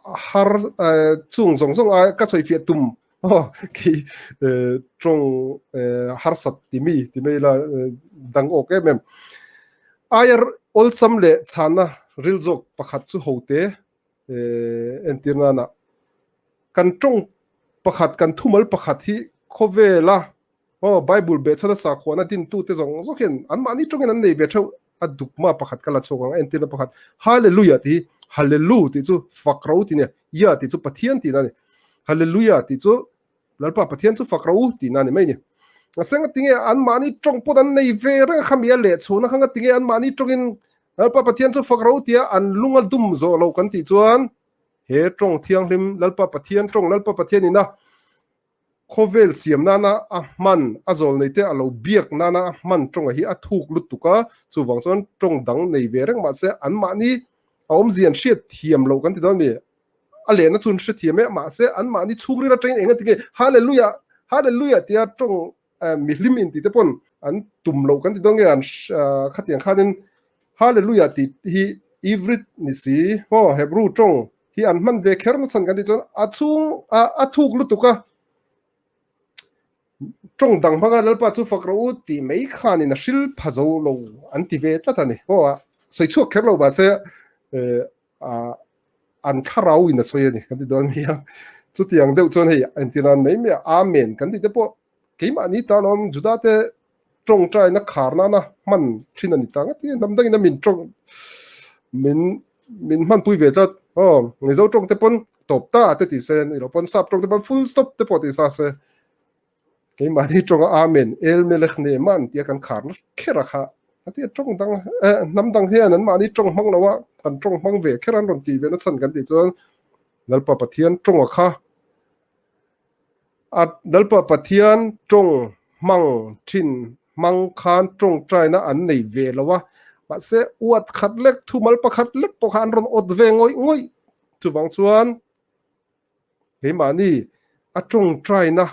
har chung zawng zawng a ka sawifiah tum aw khi tawng harsat ti mi ti mai ila dang awk em em. Aia awlsam leh chhanna ril zawk pakhat chu hote entir nana kan tawng pakhat kan thumal pakhat hi khawvela aw Bible beh chhan a sakhuana dintute zawng zawng hian anmahni tawngin an nei ve theuh a dukma pakhat ka la chhuak ang entirna pakhat Hallelujah tih hi Hallelu tih chu fak ro tih a ni Ya tih chu Pathian tihna a ni Hallelujah tih chu Lalpa Pathian chu fak ro tihna a ni mai a ni. A seng a tinge anmahni tawng pawn an nei ve reng a khami a leh chhuahna kha nga tinge anmahni tawngin Lalpa Pathian chu fak ro tia an lung a dum zawh lo kan tih chuan he tawng thianghlim Lalpa Pathian tawng Lalpa Pathian ina khawvel siam nana a hman a zawl nei te a lo biak nana a hman tawng a hi a thuk lutuk a chuvang chuan tawng dang nei ve reng mahse anmahni a awmzia an hriat thiam loh kan ti dawn a ni. A lehna chu an hrethiam e, mahse anmahni chhungril atangin eng atinge Hallelujah, Hallelujah tia tawng mihlim inti te pawn an tum loh kan ti dawn nge an khatiang khanin Hallelujah tih hi Ivrit ni si maw Hebrew tawng hi an hman ve kher na chhan kan tih chuan a chhung a thuk lutuk a tawng dang hmanga Lalpa chu fak rawh u tih mai khanin a hril pha zo lo an ti ve tlat a ni maw a sawi chhuak kher lo mahse an thlarau in a sawi a ni kan ti dawn nia chutiang deuh chuan hei entir nan mai mai a amen kan tih te pawh keimahni tan awm Juda te. Tawngtaina khar nana hman thin a ni ta ngat hi hnam dangin a min tawng min min hmanpui ve tlat. Aw, Mizo tawng te pawn tawp ta te ti se, ni lo pawn sap tawng te pawn full stop te pawh ti sa se. Keimahni tawnga Amen, El Melech Ne'eman tia kan khar na kher a kha. A tia tawng dang eh hnam dang hian an mahni tawng hmang lo a, kan tawng hmang ve kher an rawn tih ve na chhan kan tih chuan Lalpa Pathian tawnga kha A Lalpa Pathian tawng hmang thin hmang khan tawngtaina an nei ve lo a, mahse uat khat lek thumal pakhat lek pawh kha an rawn awt ve ngawih ngawih. Chuvang chuan keimahni a tawngtaina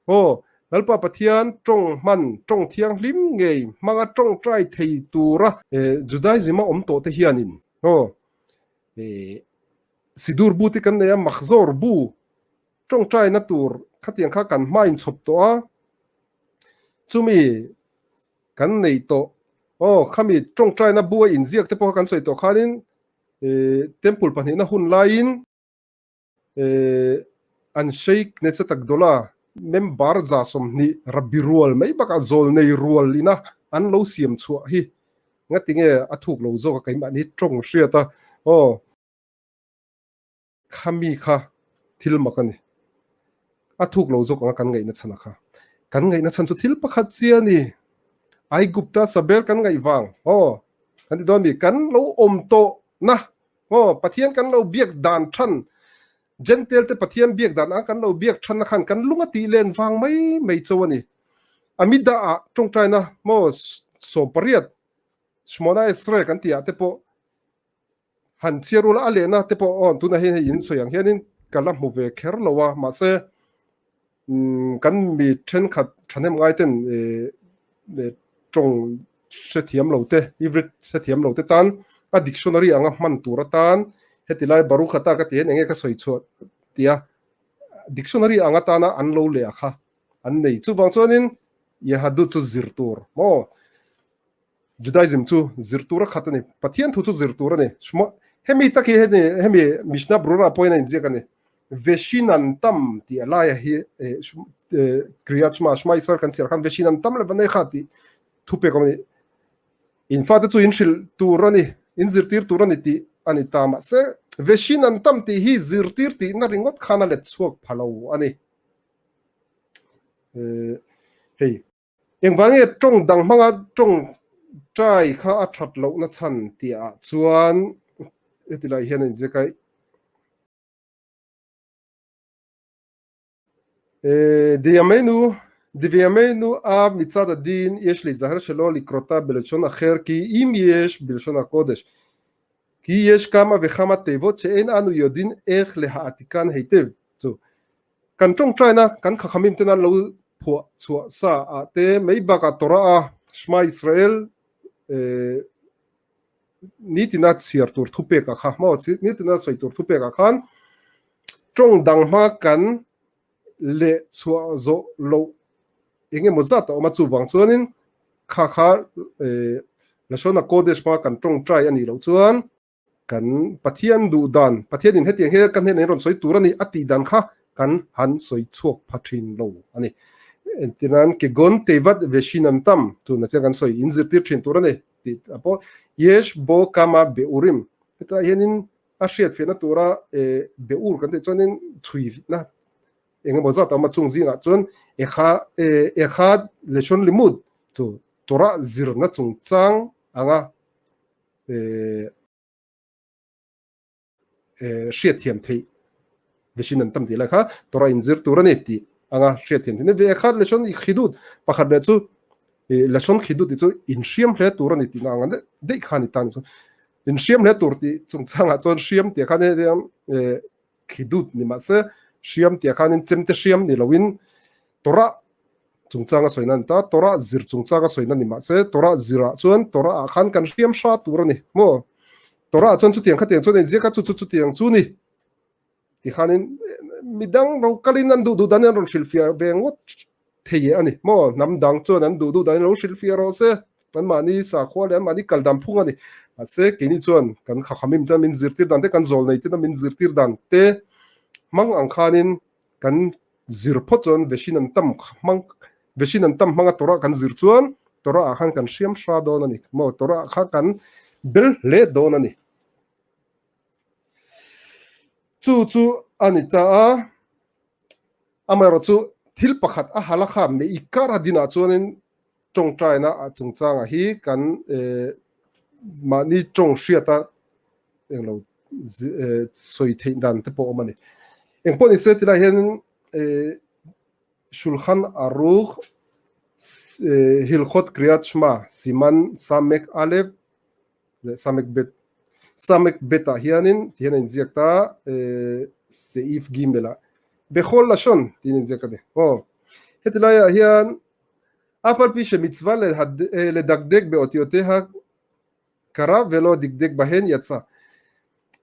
aw Lalpa Pathian tawng hman tawng thianghlim ngei hmanga tawngtai thei tura Judaism a awm tawh te hianin aw Sidur bu te kan nei a, Mahzor bu Tawngtaina tur khatiang kha kan hma inchhawp tawh a, chumi kan nei tawh. Aw, khami tawngtaina bu a inziak te pawh kha kan sawi tawh khanin temple pahnihna hun laiin an Sheikh Knesset Agdola member 20 rabbi rual mai bakah zawl nei rual ina an lo siam chhuah hi ngatinge a thuk lo zawk a keimahni tawng hriat a. Aw. Khami kha thil mak a ni. A thuk lo zawk anga kan ngaihna chhan a kha. Kan ngaihna chhan chu thil pakhat chiah a ni. Aigupta sabel kan ngaih vang. Aw, kan ti dawn mi, kan lo awm tawh na. Aw, Pathian kan lo biak dan than, Gentile te Pathian biak dan ang kan lo biak than na khan kan lung a tih len vang mai mai cho a ni. Amida ah tawngtaina maw 18 Shmona Esrei kan tih ah te pawh Han chhiar ula a lehna te pawh aw tunah hian hei in sawi ang hianin ka la hmu ve kher lo a mahse kan mi thenkhat thahnem ngai ten tawng hrethiam lo te Ivrit hrethiam lo te tan a dictionary anga hman tur atan heti lai Baruch ata ka ti hian enge ka sawi chhuah tia dictionary ang atana an lo leh a kha an nei chuvang chuanin Yahadut chu zir tur maw Judaism chu zir tur a khat a ni. Pathian thu chu zir tur a ni. Shma, hemi tak hi hemi, hemi Mishnah Brura pawhin a inziak a ni. Veshinantam tih a laia hi Kriyat Shema, Shema Israel kan chhiar khan Veshinantam leh Vanecha tih thu pek awm a ni. In fate chu in hrilh tur a ni, in zirtir tur a ni tih a ni ta. Mahse, Veshinantam tih hi zirtir tihna ringawt khan a let chhuak pha lo a ni. Hei. Engvang nge tawng dang hmanga tawng tai kha a that lohna chhan tihah chuan heti lai hian a inziak a. Diamenu Diviamenu a mitzad adin yesh lihzaher shelo likrota belashon acher ki im yesh bilashon hakodesh ki yesh kama vechama tevot she'en anu yodin eich leha'atikan heitev chu Kan tawngtaina kan khakhamim ten an lo phuah chhuah sa ah te mai bakah Torah a Shema Israel nitina chhiar tur thupek ah kha maw nitina sawi tur thupek ah khan tawng dang hma kan leh chhuah zawh loh eng emaw zat a awm a chuvang chuanin kha kha Lashon HaKodesh hma kan tawngtai a nih loh chuan Kan Pathian duh dan, Pathianin hetiang hi ka hnenah in rawn sawi tur a ni a tih dan kha kan han sawi chhuak pha thin lo a ni. Engtinan Kegon Tevat Veshin an tam tuna chian kan sawi in zirtir thin tur a ni tih a pawh Yesh Bo Kama Beurim hetah hianin a hriatfiahna tura Beur kan tih chuanin chhuina engemaw zat a awm a chung zingah chuan Ekha Ekhad Leshon Limud chu Torah zirna chungchang anga hriatthiam theih machine an tam tih lai kha Torah in zir tur a ni tih anga hriatthiam theih ve kha leshon i khidut pakhat leh chu leshon khidut tih chu in hriam hle tur a ni tih na anga daih kha ni ta ni chu in hriam hle tur tih chungchangah chuan hriam tih khan khidut ni mahse hriam tih khanin chemte hriam ni loin Torah chungchang a sawina a ni ta, Torah zir chungchang a sawina ni mahse Torah zirah chuan Torah ah khan kan hriam hra tur a ni maw? Torah ah chuan chutiang khatiang chuan a inziak a, chu chu chutiang chu ni ti khanin midang ro kalin an duh duh danin an rawn hrilhfiah ve ngawt thei a ni maw? Hnam dang chuan an duh duh danin lo hrilhfiah rawh se, anmahni sakhua leh anmahni kal dan phung a ni. Mahse keini chuan kan khakhamim te min zirtir dan te, kan zawl nei te min zirtir dan te hmang ang khanin kan zir phawt chuan Veshin an tam hmang Veshin an tam hmanga Torah kan zir chuan Torah ah khan kan hriam hra dawn a ni maw? Torah ah khan kan bel hle dawn a ni. Chu chu a ni ta a, amaherawhchu thil pakhat a halakha meikar a dinah chuanin tawngtaina a chungchangah hi kan mahni tawng hriata englo sawi theih dan te pawh a awm a ni. Engpawh nise tilai hian Shulchan Aruch Hilchot Kriyat Shema Siman Samek Aleph leh Samek Bet Samek Bet ah hianin ti hian a inziak ta Seif Gimel ah Bechol Lashon tiin a inziak a ni. Aw heti laiah hian Af al pi she mitzvah ledakdek be'otioteha kara velo dikdek bahen yatsa.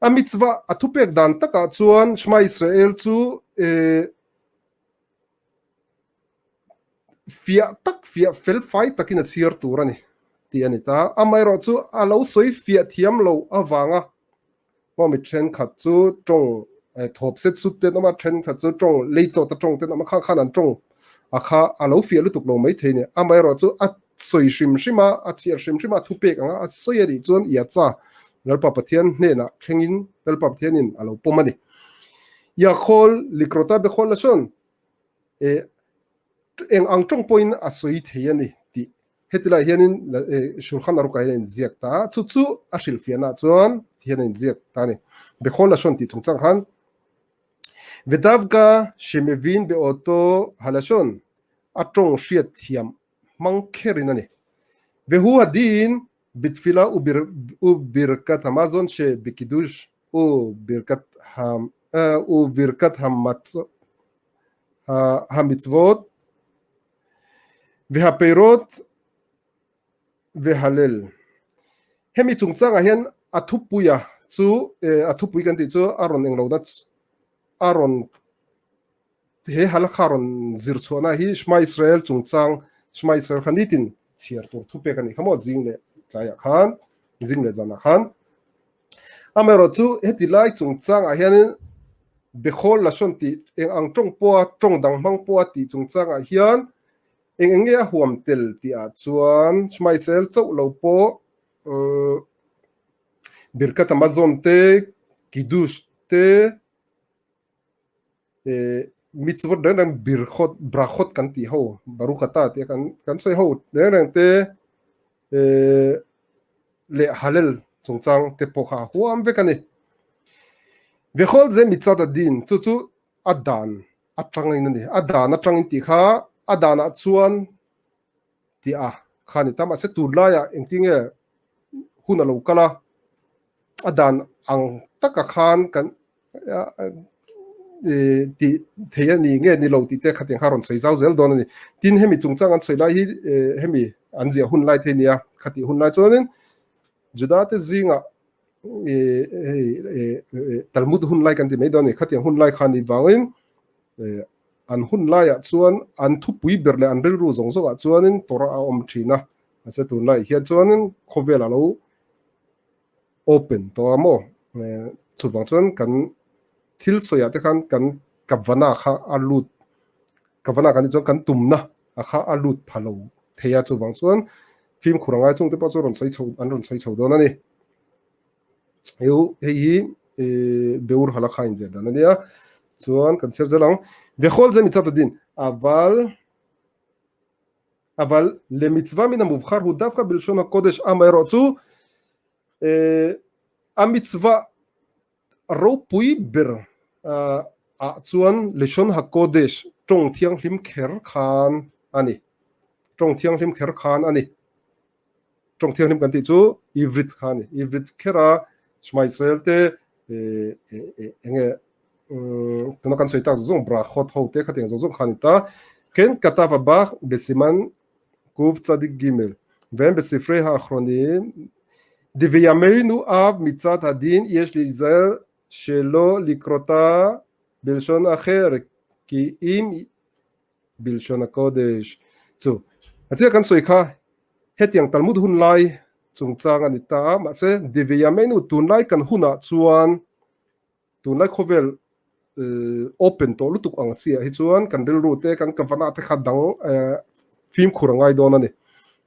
A mitzvah a thupek dan takah chuan Shema Israel chu fiah tak fiah fel fai takin a chhiar tur a ni tih a ni ta. Amaherawh chu a lo sawi fiah thiam lo avanga maw mi thenkhat chu tawng thawp set sup te an awm a, thenkhat chu tawng lei tawh ta tawng te an awm a, khang khan an tawng a kha a lo fiah lutuk lo maithei a ni. Amaherawh chu a sawi hrim hrim a, a chhiar hrim hrim a, thupek anga a sawi a nih chuan Iatsa Lalpa Pathian hnenah thlengin Lalpa Pathianin a lo pawm a ni. Yakhol Likrota Bekhol Lashon eh eng ang tawng pawhin a sawi thei a ni tih heti lai hianin Shulchan Aruch ah hian a inziak ta a, chu chu a hrilhfiahna ah chuan ti hian a inziak ta a ni. Bekhol Lashon tih chungchang khan Vedavka Shemevin Beoto Halashon a tawng hriat thiam hmang kherin a ni. Vehu Hadin Bitfila u Birkat Hamazon she Bikidush u Birkat ham u Birkat Hamitzvot Vehapeirot Vehalel. Hemi chungchangah hian a thupuia chu a thupui kan tih chu a rawn englo na a rawn He halakha rawn zir chhuahna hi Shema Israel chungchang Shema Israel kha nitin chhiar tur thupek a nih kha maw zing leh tlaiah khan zing leh zanah khan. Amaherawh chu heti lai chungchangah hianin Bekhol Lashon tih eng ang tawng pawha tawng dang hmang pawha tih chungchangah hian eng eng nge a huam tel tihah chuan Shema Israel chauh lo pawh Birkat Hamazon te Kiddush te mitzvot reng reng birkhawt brakhawt kan tih ho Baruch ata tih a kan kan sawi ho reng reng te leh Hallel chungchang te pawh kha a huam vek a ni. Vekhawl ze mitzad a din chu chu a dan atangin a ni. A dan atangin tih kha a danah chuan tih a kha a ni ta mahse tunlaiah engtinge hun a lo kal a a dan ang taka khan kan tih thei a ni nge ni lo tih te khatiang kha rawn sawi zau zel dawn a ni. Tin hemi chungchang an sawi lai hi hemi an ziah hun lai thei nia khatih hun lai chuanin Juda te zingah hei Talmud hun lai kan ti mai dawn a ni khatiang hun lai kha ni vangin an hun laiah chuan an thupui ber leh an rilru zawng zawngah chuanin Torah a awm thin a mahse tunlai hian chuanin khawvel a lo open tawh a maw chuvang chuan kan thil sawiah te khan kan kavana kha a lut kavana kan tih chuan kan tumna a kha a lut pha lo thei a chuvang chuan fimkhur angai chung te pawh chu rawn sawi chho an rawn sawi chho dawn a ni heu hei hi beur halakha inziah dan a nia chuan kan chhiar zel ang vekhawl zemi chat a din aval Aval le mitzvah min a muvkhar hu dafka bilshon hakodesh amaherawhchu a mitzvah ropui ber ah chuan leshon hakodesh tawng thianghlim kher khan a ni. Tawng thianghlim kher khan a ni. Tawng thianghlim kan tih chu Ivrit kha a ni. Ivrit khera Shema Israel te enge tuna kan sawi tak zawng zawng brachot ho te khatiang zawng zawng kha a ni ta. Ken katav abach besiman kuv tzadik gimel ven besifrei ha'achronim diviyameinu av mitzad hadin yesh lizaher shelo likrota bilshon acher ki im Bilhrawn a Kodesh chu a chiah kan sawi kha hetiang Talmud hun lai chungchang a ni ta a, mahse Divya Menu tunlai kan hunah chuan tunlai khawvel open tawh lutuk ang chiah hi chuan kan rilru te kan kavana te kha dang fimkhur a ngai dawn a ni.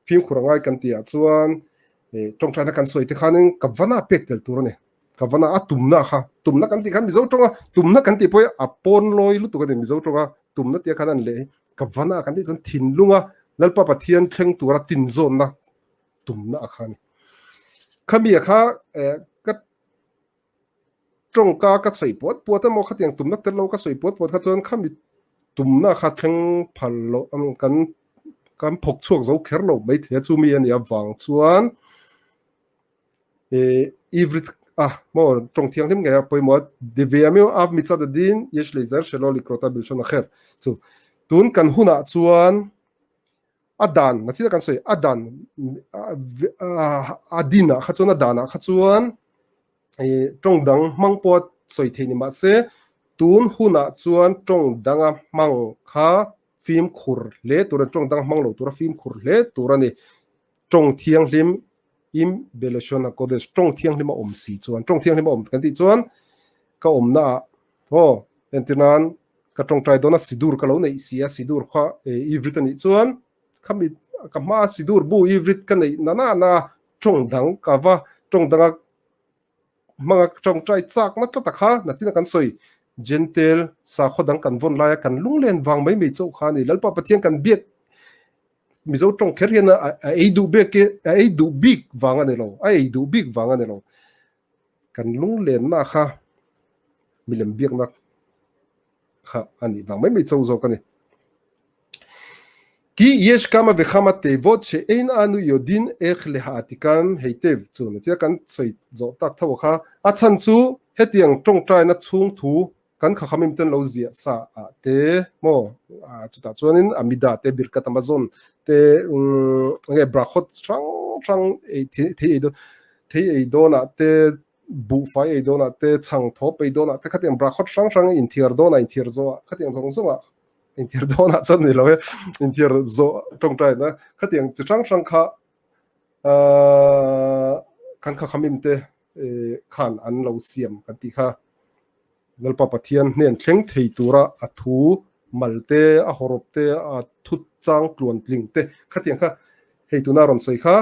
Fimkhur a ngai kan tihah chuan tawngtaina kan sawi te khanin ka vana pek tel tur a ni. Ka vana a tumna kha tumna kan tih khan Mizo tawnga tumna kan tih pawh hi a pawn lawi lutuk a ni. Mizo tawnga tumna tia khan an leh hi ka vana kan tih chuan thinlunga Lalpa Pathian thleng tura tinzawnna tumna a kha a ni. Khami a kha ka tawngka ka sawi puat puat emaw khatiang tumna tel lo ka sawi puat puat kha chuan khami tumna kha thleng phal lo kan kan phawk chhuak zo kher lo maithei a chumi a nih avang chuan ivrit a maw tawng thianghlim ngei a pawimawh a divemiu av mitzad adin yesh leizer shelo likrota bilshon acher chu tun kan hunah chuan A dan, nachina kan sawi, a dan a dinah kha chuan a danah kha chuan ih tawng dang hmang pawh sawi theih ni mah se tun hunah chuan tawng danga hmang kha fimkhur hle tur a ni, tawng dang hmang lo tura fimkhur hle tur a ni. Tawng thianghlim im belashon hakodesh tawng thianghlim a awm si chuan tawng thianghlim a awm kan tih chuan ka awmna ah aw entir nan ka tawngtai dawn a sidur ka lo neih si a sidur kha ivrit a nih chuan khami ka hma sidur bu ivrit ka neih na na na tawng dang ka va tawng danga hmanga tawngtai chak na tlat a kha nachina kan sawi Gentile sakhaw dang kan vawn laia kan lunglen vang mai mai chauh kha a ni Lalpa Pathian kan biak Mizo tawng kher hian a ei duh bik a ei duh bik vang a ni lo a ei duh bik vang a ni lo kan lunglenna kha milem biakna kha a nih vang mai mai chauh zawk a ni. Ki yesh kama vekhama tevot she ein anu yodin ekh leha'atikan heitev chu na chia kan sawi zawh tak tho kha a chhan chu hetiang tawngtaina chhung thu kan khakhamim ten lo ziah sa ah te maw chutah chuanin amida te birkat amazon te nge brakhot hrang hrang ei thei ei dawn thei ei dawnah te buhfai ei dawnah te chhang thawp ei dawnah te khatiang brakhot hrang hrang inthiar dawnah inthiar zawhah khatiang zawng zawngah inthiar dawnah chuan ni lo e inthiar zawh tawngtaina khatiang chi hrang hrang kha kan khakhamim te khan an lo siam kan tih kha. Lalpa Pathian hnen thleng thei tura a thu mal te, a hawrawp te, a thu chang tluan tling te khatiang kha hei tuna rawn sawi kha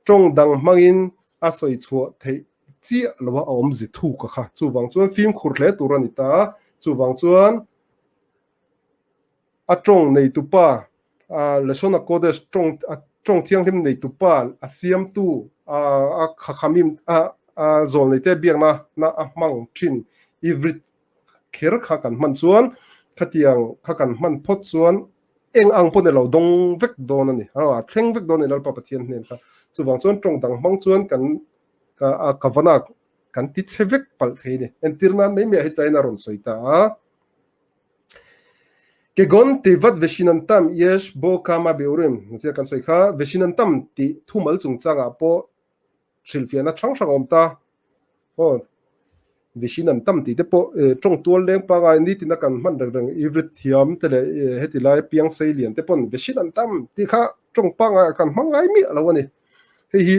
tawng dang hmangin a sawi chhuah theih chiah lo a, a awmze thuk a kha. Chuvang chuan fimkhur hle tur a ni ta a, chuvang chuan a tawng neitupa Lashon HaKodesh tawng tawng thianghlim neitupa a siamtu a khakhamim a zawl neite biakna na a hmang thin Ivrit kher kha kan hman chuan khatiang kha kan hman phawt chuan eng ang pawh ni lo dawng vek dawn a ni a thleng vek dawn a ni Lalpa Pathian hnen kha chuvang chuan tawng dang hmang chuan kan ka vana kan ti chhe vek palh thei a ni entir nan mai mai ah hetlaiin a rawn sawi ta a. Kegon Tevat Veshinantam Yesh Bo Kama Beurim zia kan sawi kha Veshinantam tih thumal chungchangah pawh hrilhfiahna hrang hrang a awm ta. Aw Veshinantam tih te pawh tawng tual leng pangai nitin a kan hman reng reng Ivrit thiam te leh heti lai piang sei lian te pawn Veshinantam tih kha tawng pangai kan hmang ngai miah lo a ni. Hei hi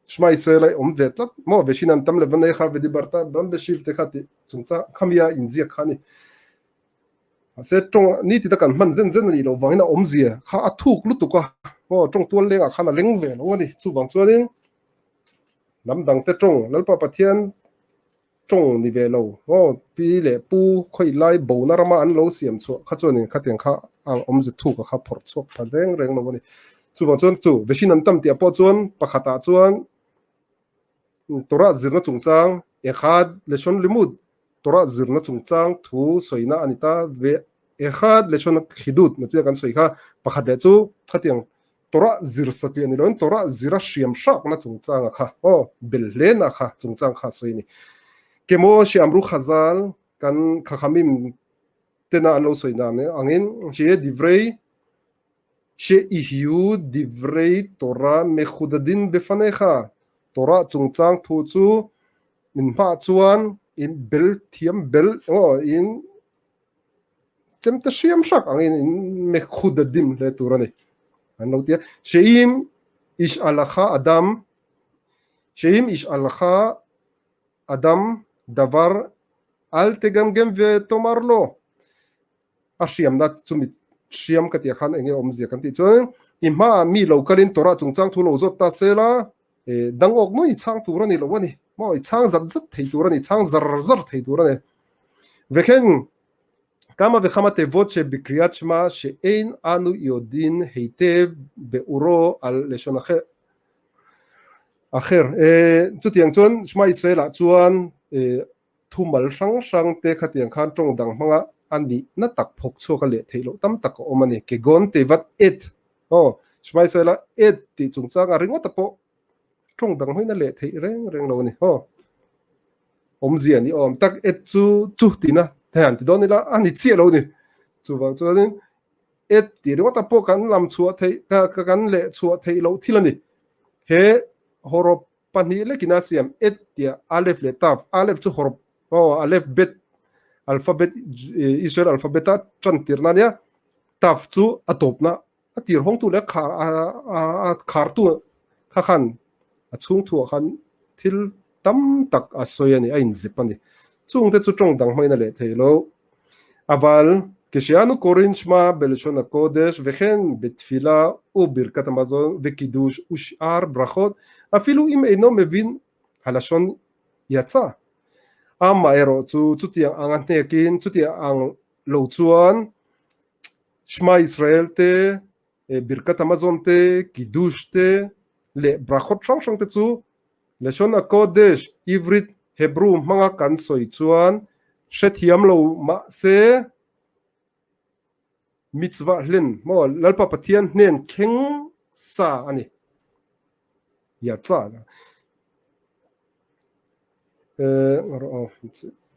Shmaise lai awm ve tlat maw Veshinantam leh Vaneiha Vedibarta Bambeshiv te kha tih chungchang khamia inziak kha a ni. Mahse tawng ni ti ta kan hman zen zen a nih loh vangin a awmzia kha a thuk lutuk a, aw tawng tual lengah khan a leng ve lo a ni. Chuvang chuanin hnam dangte tawng Lalpa Pathian tawng ni ve lo aw pi leh pu khawi lai bona rama an lo siam chhuah kha chuanin khatiang kha a awmze thuk a kha phawrh chhuak pha reng reng lo a ni. Chuvang chuan chu Veshin an tam tih ah pawh chuan pakhatah chuan Torah zirna chungchang Echad Leshon Limud Torah zirna chungchang thu sawina a ni ta ve Echad Leshon Chidud na chiah kan sawi kha pakhat leh chu khatiang Torah zir satliah ni loin Torah zira hriam hrakna chungchanga kha aw bel hlena kha chungchang kha a sawi a ni. Kemo She'amru Chazal kan Chachamim tena an lo sawi dan angin She Divrei She'ihiu divrei Torah mechudadin befanecha, Torah chungchang thu chu min hmah chuan in bel thiam bel emaw in chemte hriam hrak angin in mechudadin hle tur a ni an lo ti a. She'im ish alakha adam, She'im ish alakha adam davar al tegamgem ve tomar lo. A hriamna chumi hriam ka tih ah khan eng nge awmzia kan tih chuan I hmaah mi lo kalin Torah chungchang thu lo zawt ta se la, dang awk mai i chhang tur a ni lo a ni. Maw i chhang zat zat thei tur a ni, chhang zar zar thei tur a ni. Vekhen kama vekhama tevot she bikriat shema she ein anu yodin heitev beuro al leshon acher. Acher. Chutiang chuan Shema Israel ah chuan Thumal hrang hrang te khatiang khan tawng dang hmanga a nihna tak phawk chhuak a leh theih loh tam tak a awm a ni. Kegon Tevat Et aw Shmaisela Et tih chungchang a ringawt a pawh tawng dang hmangin a leh theih reng reng lo a ni. Aw awmzia ni awm tak Et chu chu tihna thei han ti dawn ila a ni chiah lo a ni. Chuvang chuanin Et tih ringawt a pawh kan lam chhuah theih kan leh chhuah theih loh thil a ni. He hawrawp Pahnih lekin a siam et tia Aleph leh Tav. Aleph chu hawrawp aw Aleph bet alphabet Israel alphabet a tan tirna ania. Tav chu a tawpna a tir hawngtu leh a a khartu kha khan a chhung thuah khan thil tam tak a sawi a ni a inzep a ni. Chungte chu tawng dang hmangin a leh thei lo. Aval Kishianu Korin Shema Belashon HaKodesh Vekhen Betfila U Birkat Hamazon Vekiddush Ush'ar Brachot Afilu Im Eino Mevin Halashon Yatsa Amaherawh chu chutiang ang a hnekin chutiang ang lo chuan Shema Israel te Birkat Hamazon te Kiddush te leh Brachot hrang hrang te chu Lashon HaKodesh, Ivrit, Hebrew hmanga kan sawi chuan hrethiam lo mahse mitzvah hlen maw Lalpa Pathian hnen thleng sa a ni. Yatsa eh rawh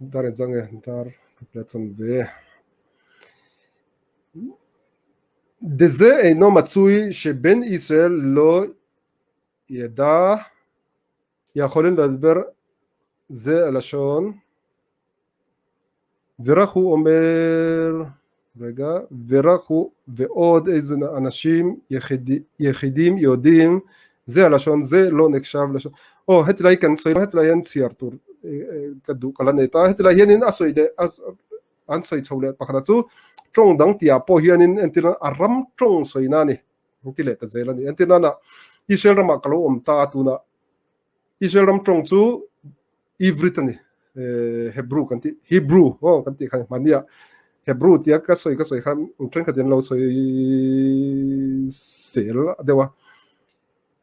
dar in zang e dar le chan ve. Deze eino matsui she ben Israel lo ידע יכולים לדבר זה הלשון ורק הוא אומר רגע ורק הוא ועוד איזה אנשים יחיד, יחידים יודעים זה הלשון זה לא נחשב לשון oh hetilai kan sawi hetilai hian chhiar tur ka duh ka la nei ta hetilai hianin a sawi leh an sawi chho leh pakhat chu tawng dang tihah pawh hianin entir a ram tawng sawina a ni. An ti leh ta zel a ni. Entir nana Israel ramah ka lo awm ta a tunah Israel ram tawng chu Ivrit a ni. Hebrew kan ti Hebrew aw kan tih khan hmania Hebrew tia ka sawi ka sawi khan thenkhat in lo sawi sel deuh a.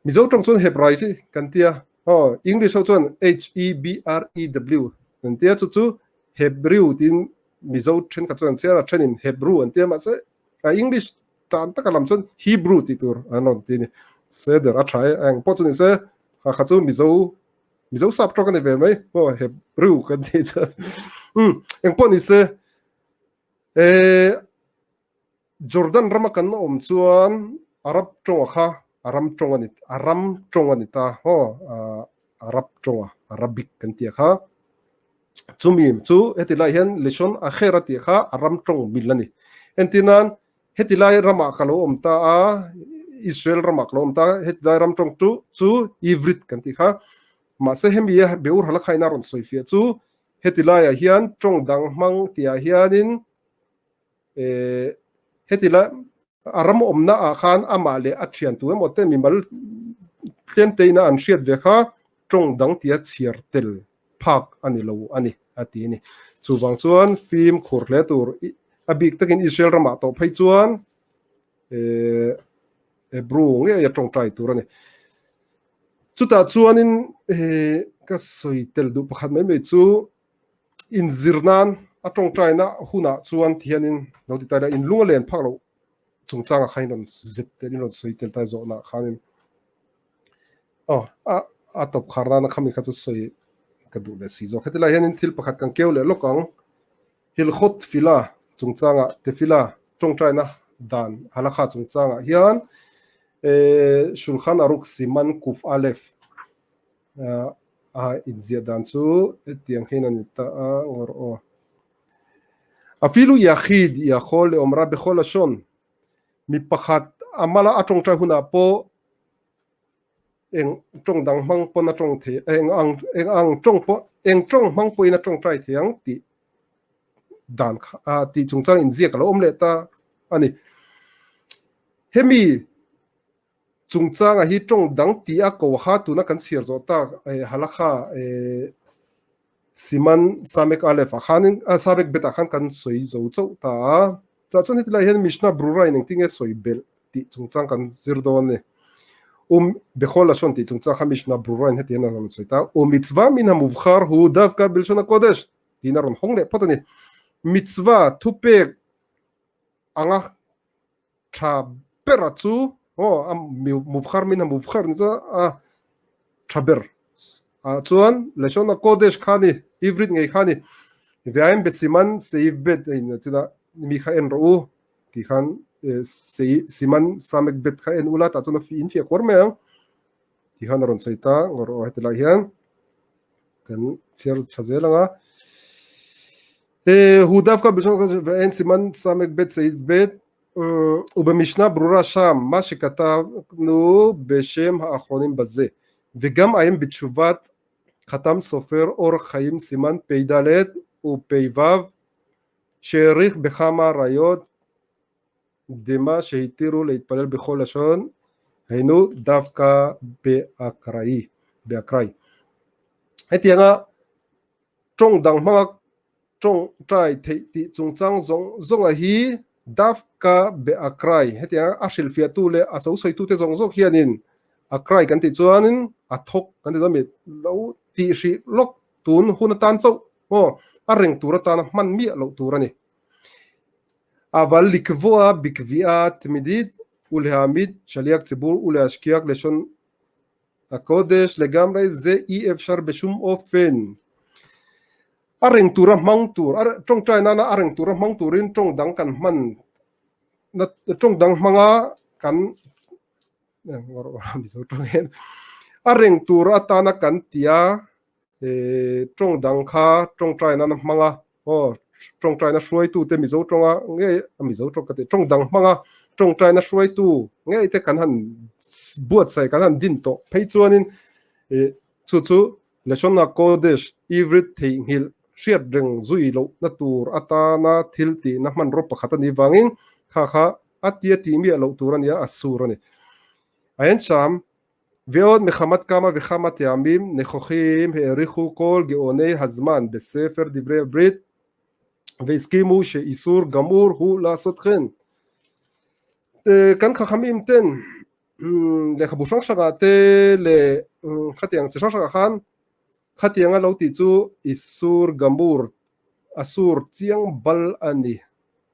Mizo tawng chuan Hebrai hi kan tia aw English ho chuan H E B R E W kan tia chu chu Hebrew tin Mizo thenkhat chuan an chhiar a thenin Hebrew an tia mahse a English tan taka lam chuan Hebrew tih tur an rawn ti a ni. Seder a tha e, eng pawh chu ni se, ha kha chu Mizo, Mizo sap tawk a ni ve mai, maw Hebrew kan tih chuan. Um, eng pawh ni se, eh, Jordan rama kan awm chuan Arab tawnga kha a ram tawng a ni, a ram tawng a ni ta, maw, Arab tawnga, Arabic kan tih kha. Chumi chu heti lai hian Lishon Acher a tih kha a ram tawng mil a ni. Entir nan heti lai ramah ka lo awm ta a, Israel ramah ka lo awm ta a, heti lai ram tawng chu chu Ivrit kan tih kha. Mahse hemi a Beur Halakha in a rawn sawi fiah chu heti laiah hian tawng dang hmang tihah hianin eh heti lai a ram awmna ah khan amah leh a thian tu emaw te mimal tlem te ina an hriat ve kha tawng dang tia chhiar tel phak a ni lo a ni a ti a ni. Chuvang chuan fim khur hle tur a bik takin Israel ramah tawh phei chuan eh Hebrew ngei a tawngtai tur a ni. Chutah chuanin eh ka sawi tel duh pakhat mai mai chu inzir nan a tawngtaina hunah chuan ti hianin lo ti ta ila in lung a len phak loh chungchangah khan in rawn zep tel in rawn sawi tel ta zawhnaah khanin aw a a tawp khar nana khami kha chu sawi ka duh leh si zawk. Hetilai hianin thil pakhat kan keu leh lawk ang. Hilchot Tefillah chungchangah Tefillah tawngtaina dan halakha chungchangah hian eh Shulchan Aruch Siman Kuf Aleph a inziah dan chu hetiang hian a ni ta a ngawr aw. Afilu Yachid Yakhol Leomra Bechol Lashon mi pakhat a mala a tawngtai hunah pawh eng tawng dang hmang pawn a tawng thei eng ang eng ang tawng pawh eng tawng hmang pawhin a tawngtai thei ang tih dan kha tih chungchang inziak a lo awm leh ta a ni. Hemi. Chungchanga hi tawng dang tih a ko kha tuna kan chhiar zawh tak halakha Siman Samek Aleph ah khanin Samek Bet ah khan kan sawi zo chauh ta a. Tah chuan heti lai hian Mishnah Brura in engtin nge sawi belh tih chungchang kan zir dawn a ni. Um Bechol Lashon tih chungchang kha Mishnah Brura in heti hian a rawn sawi ta, U mitzvah min hamuvkhar hu davka bilshon hakodesh tiin a rawn hawng leh phawt a ni. Mitzvah thupek anga tha bera chu aw a muvkhar min a muvkhar ni chuan a tha ber ah chuan lashon hakodesh kha ni Ivrit ngei kha ni Ve'ayin besiman seif bet a in china mi kha en rawh u tih khan siman samek bet kha en ula tah chuan a in fiah kuar mai ang tih khan a rawn sawi ta ngawr aw heti lai hian kan chhiar tha zel ang a hu dafka en siman samek bet seif bet ובמשנה ברורה שם מה שכתבנו בשם האחרונים בזה וגם עיין בתשובת חתם סופר אורח חיים סימן פ"ד ופ"ו שהעריך בכמה ראיות דמה שהתירו להתפלל בכל לשון היינו דווקא באקראי באקראי hetianga tawng dang hmanga tawngtai theih tih chungchang zawng zawnga hi dafka beakrai hetianga a hrilhfiahtu leh a so sawitute zawng zawk hianin akrai kan tih chuanin a thawk kan ti dawn mi lo tih hrih lawk tun hun atan chauh maw a reng tur atana hman miah loh tur a ni. Aval likvoa bikvia tmidit ulehamid shaliak tzibur uleashkiak leshon hakodesh legamrei ze i efshar beshum ofen. A reng tura hmang tur a tawngtai nana a reng tura hmang turin tawng dang kan hman na tawng dang hmanga kan a reng tur atana kan tia tawng dang kha tawngtai nana hmanga aw tawngtaina hruaitute Mizo tawnga nge Mizo tawng ka ti tawng dang hmanga tawngtaina hruaitu ngei te kan han buatsaih kan han din tawh phei chuanin chu chu Lashon HaKodesh Ivrit theihnghilh hriat reng zui lohna tur atana thil tihna hmanraw pakhat a nih vangin kha kha a tia tih miah loh tur a nia a sur a ni. Ayen Sham ועוד מחמת כמה וכמה טעמים נכוחים העריכו כל גאוני הזמן בספר דברי הברית והסכימו שאיסור גמור הוא לעשות כן. Kan khakhamim ten lehkhabu hrang hrangah te leh khatiang chi hrang hrangah khan khatianga lo tih chu isur gamur a sur chiang bal a ni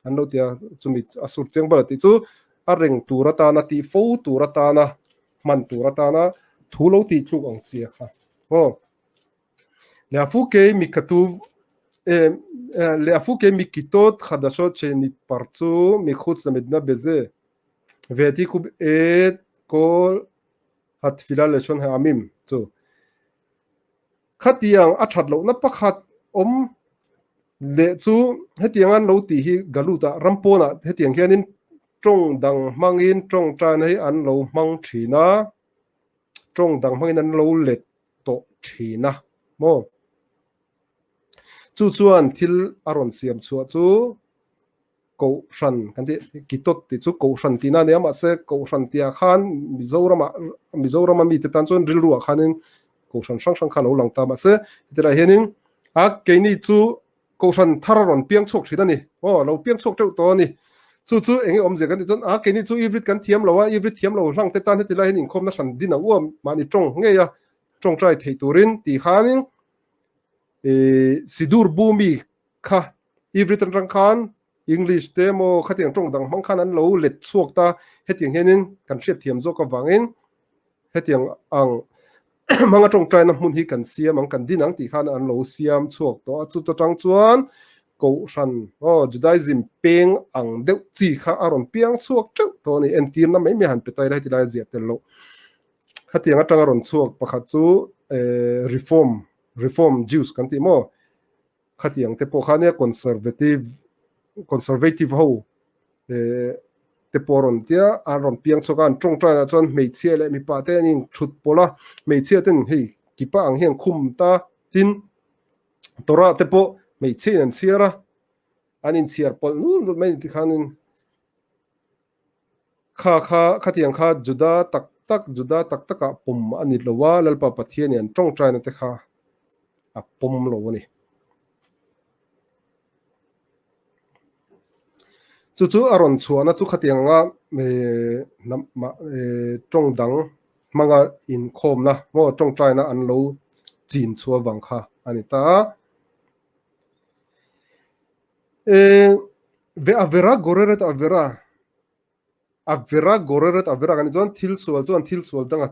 an lo ti a, chumi a sur chiang bal a tih chu a reng tur atana tih fo tur atana hman tur atana thu lo tih tluk ang chi a kha aw. Leafukei mikatuv leafukei mikitot חדשות שנתפרצו מחוץ למדינה בזה והעתיקו את כל התפילה ללשון העמים chu khatiang a that lohna pakhat awm leh chu hetiang an lo tih hi galut ah ram pawnah hetiang hianin tawng dang hmangin tawngtaina hi an lo hmang thin a tawng dang hmangin an lo let tawh thin a maw chu chuan thil a rawn siam chhuah chu Kohhran kan tih Kitot tih chu Kohhran tihna a nia mahse Kohhran tihah khan Mizorama Mizorama mite tan chuan rilruah khanin Kohhran hrang hrang kha a lo lang ta mahse hetihlai hianin a keini chu Kohhran thar a rawn piang chhuak thin a ni aw lo piang chhuak teuh tawh a ni chu chu eng nge awmzia kan tih chuan a keini chu Ivrit kan thiam lo a Ivrit thiam lo hlang te tan hetihlai hian inkhawmna hran din ang u a mahni tawng ngei a tawngtai thei turin tih khanin ih Sidur Bumi kha Ivrit atang khan English te emaw khatiang tawng dang hmang khan an lo let chhuak ta hetiang hianin kan hriatthiam zawk avangin hetiang ang hmanga tawngtaina hmun hi kan siam ang kan din ang tih khan an lo siam chhuak tawh a chuta tang chuan Kohhran aw Judaism peng ang deuh chi kha a rawn piang chhuak teuh tawh a ni entirna mai mai han pe ta ila heti lai a ziah tel loh hetiang atanga rawn chhuak pakhat chu Reform Reform Jews kan tih maw Khatiang te pawh kha nia conservative conservative ho eh te pawh a rawn tia an rawn piang chhuak a an tawngtai ah chuan hmeichhia leh mipa te an in thut pawlh a hmeichhia ten hei kipa ang hian khum ta tin Torah te pawh hmeichhia in an chhiar a an in chhiar pawlh nul nul mai a ni tikhanin kha kha khatiang kha Juda tak. tak, Juda tak takah pawm a ni lo a, Lalpa Pathianin an tawngtaina te kha a pawm lo a ni. Chu chu a rawn chhuahna chu khatiang anga tawng dang hmanga inkhawmna maw tawngtaina an lo chin chhuah vang kha a ni ta a. Avera goreret avera Avera goreret avera kan tih chuan thil sual chuan thil sual dang a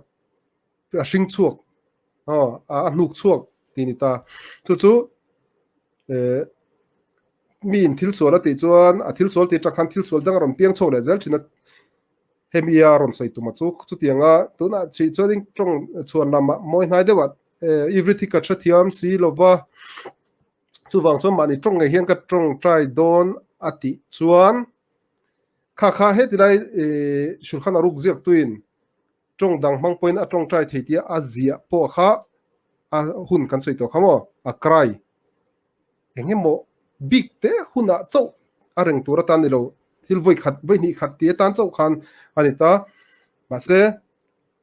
hring chhuak a hnuk chhuak tih a ni ta. Chu chu mi in thil sual a tih chuan a thil sual tih atang khan thil sual dang a rawn piang chhuak leh zel thin a. Hemi a rawn sawi tum a chu chutianga tunah chih chuanin tawng chhuan lamah mawi hnai deuhah Ivrithi ka hrethiam si lova chuvang chuan mahni tawng ngei hian ka tawngtai dawn a tih chuan Kha kha heti lai Shulchan Aruch ziaktuin tawng dang hmang pawhin a tawngtai thei tia a ziah pawh kha a hun kan sawi tawh kha maw? A cry eng emaw bik te hunah chauh a reng tur atan ni lo, thil vawi khat vawi hnih khat tih atan chauh khan a ni ta. Mahse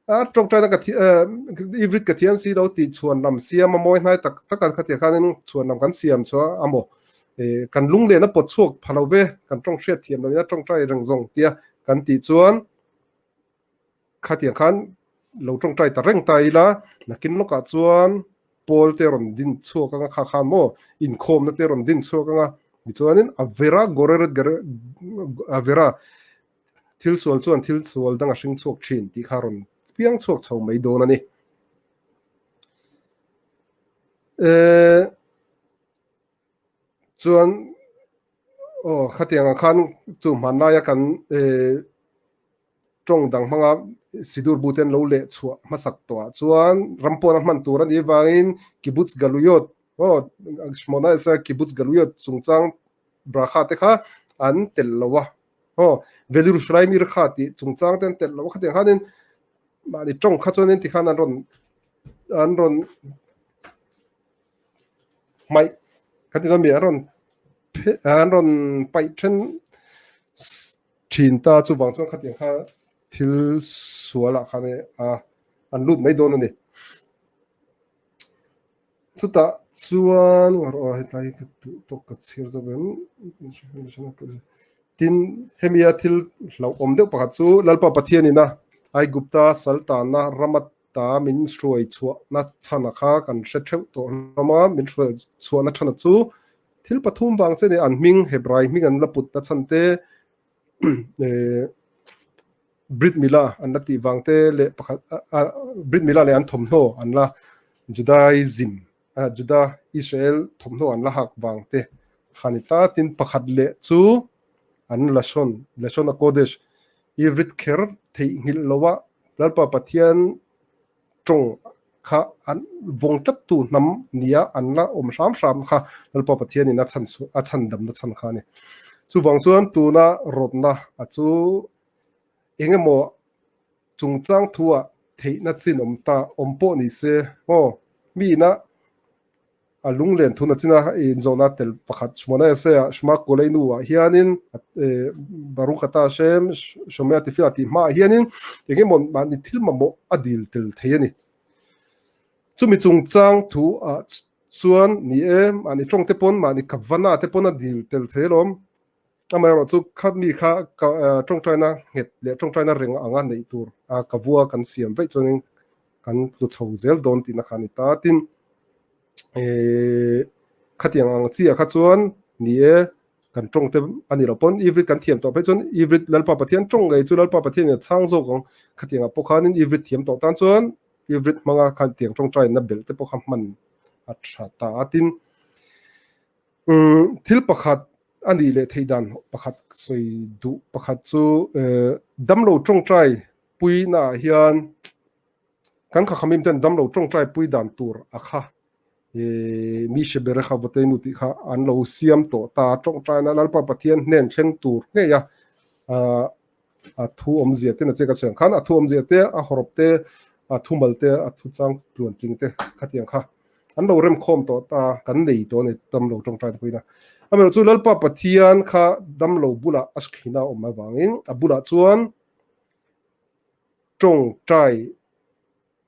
A tawngtaina ka Ivrit ka thiam si lo tih chhuan lam siam a mawi hnai tak tak a khatia khanin chhuan lam kan siam chu a maw kan lunglen a pawt chhuak pha lo ve kan tawng hriat thiam lo in a tawngtai reng zawng tia kan tih chuan khatiang khan lo tawngtai ta reng ta ila nakin lawkah chuan pawl te rawn din chhuak anga kha khan maw inkhawmna te rawn din chhuak anga tichuanin a vera goreret a vera Thil sual chuan thil sual dang a hring chhuak thin tih kha rawn piang chhuak chho mai dawn a ni. Eh, chuan aw khatiang ang khan chu hmanlaia kan eh tawng dang hmanga sidur bu ten lo leh chhuah hmasak tawhah chuan ram pawna hman tur a nih avangin kibbutz galuyot aw Shmona Israel kibbutz galuyot chungchang brakha te kha an tel lo a. Aw, Velurusraim ir kha tih chungchang te an telh lo a khatiang khanin mahni tawng kha chuanin tikhan an rawn an rawn hmaih kan ti dawn mi an rawn an rawn paih then thin ta chuvang chuan khatiang kha thil sualah khan a an lut mai dawn a ni. Chutah chuan aw hetlai hi ka duh tawk ka chhiar zawk em tin hemi a thil hlauhawm deuh pakhat chu Lalpa Pathianin a Aigupta saltana rama ta min hruai chhuahna chhana kha kan hre theuh tawh hlawm a, min hruai chhuahna chhana chu thil pathum vang che ni an hming Hebrai hming an la putna chhan te eh Brit Mila an la tih vang te leh pakhat Brit Mila leh an thawmhnaw an la Judaism Juda Israel thawmhnaw an la hak vang te kha ni ta. Tin pakhat leh chu an Lashon, Lashon HaKodesh, Ivrit kher theihnghilh loa Lalpa Pathian tawng kha an vawng tlattu hnam nia an la awm hram hram kha Lalpa Pathianin a chhan a chhandamna chhan kha a ni. Chuvang chuan tuna rawtna a chu eng emaw chungchang thuah theihna chin awm ta awm pawh ni se aw mi ina a lunglen thuna china inzawhna tel pakhat Shmona Esaya Shma Koleinu ah hianin Baruch ata Hashem Shomea Tefillah tih hmaah hianin eng emaw mahni thil mamawh a dil tel thei a ni. Chumi chungchang thu ah chuan ni e mahni tawng te pawn mahni kavana te pawn a dil tel thei alawm. Amaherawh chu kha mi kha tawngtaina nghet leh tawngtaina reng anga neih tur a ka vua kan siam vaih chuanin kan tlu chho zel dawn tihna kha a ni ta. Tin, khatiang ang chiah kha chuan ni e, kan tawng te a ni loh pawn Ivrit kan thiam tawh phei chuan Ivrit Lalpa Pathian tawng ngei chu Lalpa Pathianin a chhang zawk ang. Khatiang ah pawh khanin Ivrit thiam tawh tan chuan Ivrit hmanga khatiang tawngtaina belh te pawh kha hman a tha ta a. Tin, Thil pakhat a nih leh theih dan pakhat sawi duh pakhat chu damlo tawngtai puina ah hian kan khakhamim ten damlo tawngtai pui dan tur a kha mi hre ber kha Vawteinu tih kha an lo siam tawh ta tawngtaina Lalpa Pathian hnen thleng tur ngei a a thu awmzia te na che ka sawi ang khan a thu awmzia te a hawrawp te a thumal te a thu chang tluan tling te khatiang kha an lo rem khawm tawh ta kan nei tawh a ni damlo tawngtai te pawhin a amaherawh chu Lalpa Pathian kha damlo bulah a thlina a awm avangin a bulah chuan. Tawngtai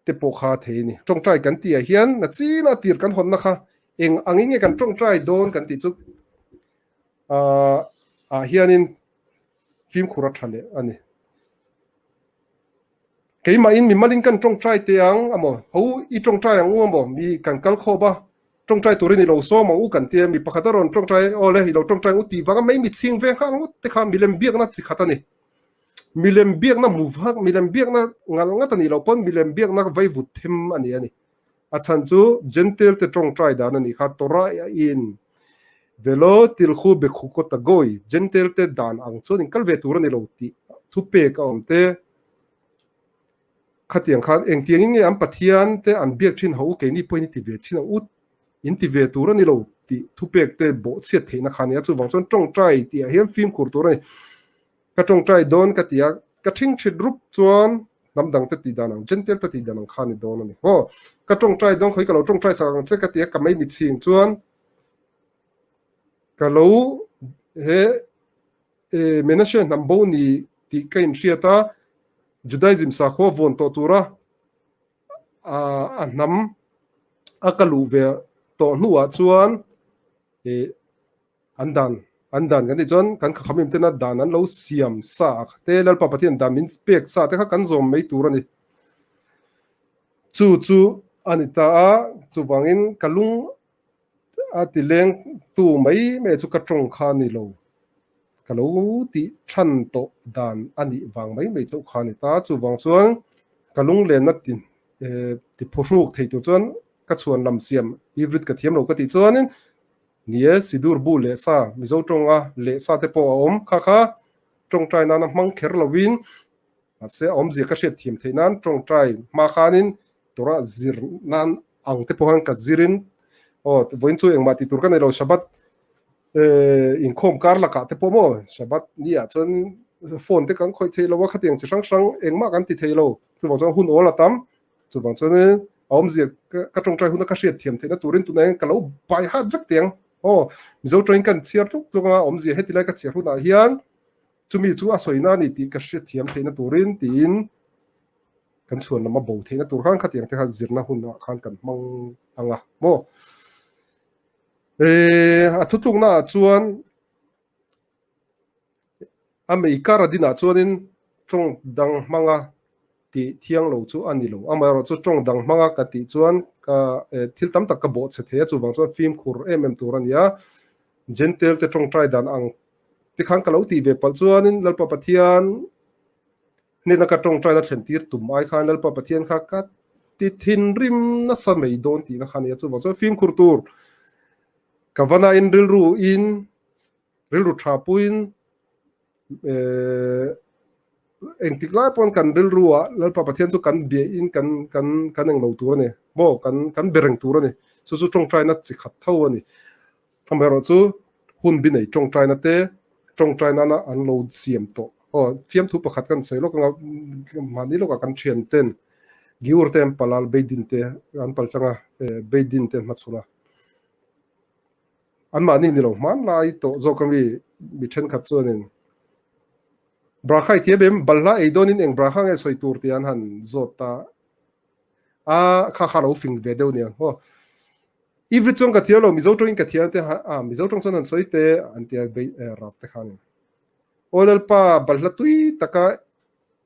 te pawh kha thei a ni. Tawngtai kan tih ah hian na china tir kan hawnna kha eng angin nge kan tawngtai dawn kan tih chu ah ah hianin fimkhur a tha leh a ni. Keimahin mimalin kan tawngtai teh ang amaw ho i tawngtai ang u amaw mi kan kal khawp a tawngtai turin i lo sawm ang u kan tia mi pakhat a rawn tawngtai aw le i lo tawngtai ang u tih vanga mai mi chhing ve nghal ngawt te kha milem biakna chi khat a ni. Milem biakna hmu vak, milem biakna ngal ngat a nih loh pawn milem biakna vaivut them a ni a ni. A chhan chu Gentile te tawngtai dan a nih kha Torah in velo tilkhu bekhu kawt a gawi Gentile te dan ang chuan in kal ve tur a ni lo tih thupek a awm te. Khatiang khan engtiangin nge an Pathian te an biak thin ho keini pawhin i ti ve chin ang u in ti ve tur a ni lo tih thupek te bawhchhiat theihna kha a ni a, chuvang chuan tawngtai tih ah hian fimkhur tur a ni. Ka tawngtai dawn ka ti a, ka thingthit rup chuan hnam dang te tih dan ang, Gentile te tih dan ang kha a ni dawn a ni. Aw, ka tawngtai dawn khawi ka lo tawngtai sak ang che ka ti a, ka mai mitchhing chuan ka lo he Menashe hnam bo ni tih ka inhriat a, Judaism sakhua vawn tawh tura a hnam a ka luh ve tawh hnuah chuan an dan an dan kan tih chuan kan khakhamim tena dan an lo siam sa te Lalpa Pathian dan min pek sa te kha kan zawm mai tur a ni. Chu chu a ni ta a, chuvangin ka lung A ti leng tu mai mai chu ka tawng kha ni lo, ka lo tih than tawh dan a nih vang mai mai chauh kha a ni ta. Chuvang chuan ka lunglenna ti ti phuhruk thei tur chuan ka chhuan lam siam Ivrit ka thiam lo ka tih chuanin ni e, Sidur bu leh sa Mizo tawnga leh sa te pawh a awm kha kha tawngtai nana hmang kher lovin mahse a awmzia ka hriat thiam theih nan tawngtai hma khanin Torah zir nan ang te pawh khan ka zirin aw vawiin chu engmah tih tur ka nei lo Shabbat eh inkhawm kar lakah te pawh maw Shabbat ni ah chuan phone te kan khawih thei lo a khatiang chi hrang hrang engmah kan ti thei lo chuvang chuan hun awl a tam chuvang chuan a awmzia ka tawngtai huna ka hriat thiam theihna turin tunah hian ka lo bai hat vek teng aw Mizo tawngin kan chhiar tluk tluk anga awmzia heti lai ka chhiar hunah hian chumi chu a sawina a ni tih ka hriat thiam theihna turin tiin kan chhuan lam a bo theihna tur khan khatiang te kha zirna hunah khan kan hmang ang a maw. Eh, a thutlukna ah chuan a mei kar a dinah chuanin tawng dang hmanga tih thiang lo chu a ni lo. Amaherawhchu tawng dang hmanga ka tih chuan ka thil tam tak ka bawhchhe thei a, chuvang chuan fimkhur em em tur a ni a. Gentile te tawngtai dan ang tikhan ka lo tih ve palh chuanin Lalpa Pathian Hnena ka tawngtaina thlen tir tum ai khan Lalpa Pathian kha ka ti thinrim nasa mai dawn tihna kha a ni a, chuvang chuan fimkhur tur ka va nain rilru in rilru tha puiin eh engtik lai pawn kan rilru ah Lalpa Pathian chu kan biahin kan kan kan englo tur a ni maw kan kan be reng tur a ni chu chu tawngtaina chi khat tho a ni. Amaherawhchu hun bi nei tawngtaina te tawngtai nana an lo siam tawh. Aw fiamthu pakhat kan sawi lawk anga mahni lawkah kan thian ten Giur te an pal a, Beidin te an pal tlang a, Beidin te an hmachhawn a. Anmahni ni lo hmanlai tawh zawk ami mi thenkhat chuanin Brakha i thiam em? Balhla ei dawnin eng brakha nge sawi tur tih an han zawt ta a, kha kha lo fing ve deuh nia. Aw. Ivrit chuan ka thiam lo, Mizo tawngin ka thiam te a, Mizo tawng chuan han sawi te an tia bei rap te khanin. Aw Lalpa, balhla tui taka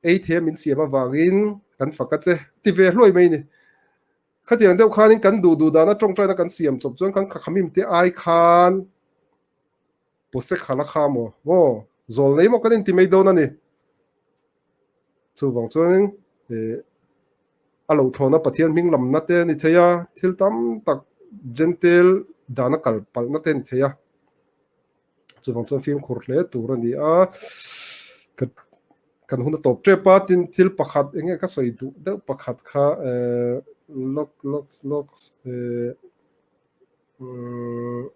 ei thei min siam avangin kan fak a che, ti ve hluai mai ni. Khatiang deuh khanin kan duh duh dana tawngtaina kan siam chawp chuan kan khakhamim te ai khan pawse khala kha maw, maw, zawl nei maw kan inti mai dawn a ni. Chuvang chuanin eh a lo thlawna Pathian hming lamna te a ni thei a, thil tam tak Gentile dana kal palhna te a ni thei a. Chuvang chuan fimkhur hle tur a ni a. Kan hun a tawp tep a, tin thil pakhat eng nge ka sawi duh deuh pakhat kha eh lawk lawk lawk eh umm.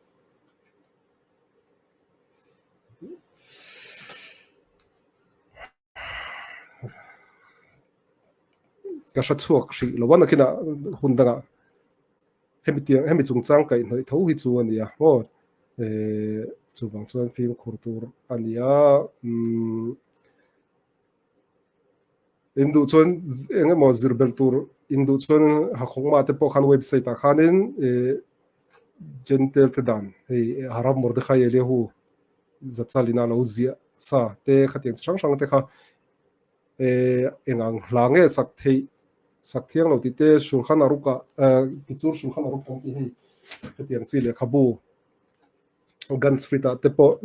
Ka hre chhuak hrih lo a nakinah hun dangah hemi tiang hemi chungchang kaihhnawih tho hi chu a ni a maw eh chuvang chuan fimkhur tur a ni a umm. In duh chuan eng emaw zir belh tur in duh chuan Hakhawngma te pawh khan website ah khanin Gentile te dan hei Harav Mordechai Eliyahu Zachalina lo ziah sa te khatiang chi hrang hrang te kha eng ang hla nge sak theih sak thiang lo tih te Shulchan Aruch ah Kichur Shulchan Aruch kan tih hei hetiang chi lehkhabu Guns Free ah te pawh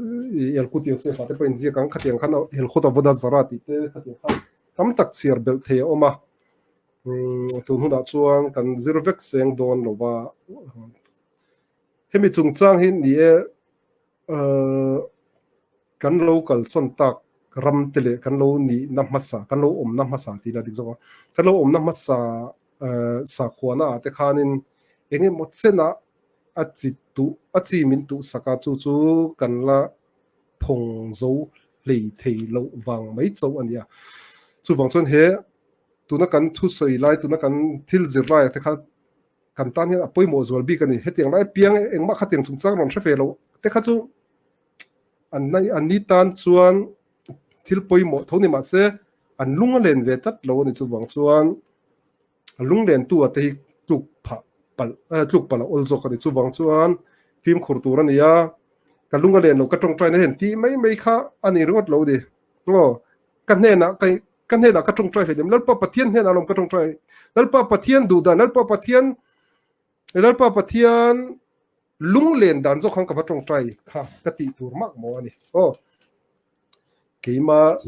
Yalkut Yosef ah te pawh inziak ang khatiang khan Hilchot Avodah Zarah tih te khatiang khan tam tak chhiar belh thei a awm a tun hunah chuan kan zir vek seng dawn lo va hemi chungchang hi ni e Kan lo kalsawn tak ram te leh kan lo nihna hmasa, kan lo awmna hmasa tih ila dik zawk a, kan lo awmna hmasa sakhuana ah te khanin eng emaw chenah a chi tuh, a chi min tuh sak a, chu chu kan la thawng zo hlei thei loh vang mai chauh a ni a. Chuvang chuan he tuna kan thusawi lai, tuna kan thil zir laiah te kha kan tan hian a pawimawh zual bik a ni. Hetiang lai piang engmah khatiang chungchang rawn hre ve lo te kha chu an an ni tan chuan thil pawimawh tho ni mah se an lung a len ve tlat lo a ni. Chuvang chuan a lung len tu ah te hi tluk phah palh tluk palh a awl zawk a ni. Chuvang chuan fimkhur tur a ni a, ka lung a len lo ka tawngtai na hian tih mai mai kha a ni ringawt lo a ni. Aw ka hnenah ka ka hnenah ka tawngtai hlei Lalpa Pathian hnenah alawm ka tawngtai Lalpa Pathian duh dan Lalpa Pathian Lalpa Pathian lunglen dan zawk khan ka va tawngtai kha ka tih tur mak maw ani aw keima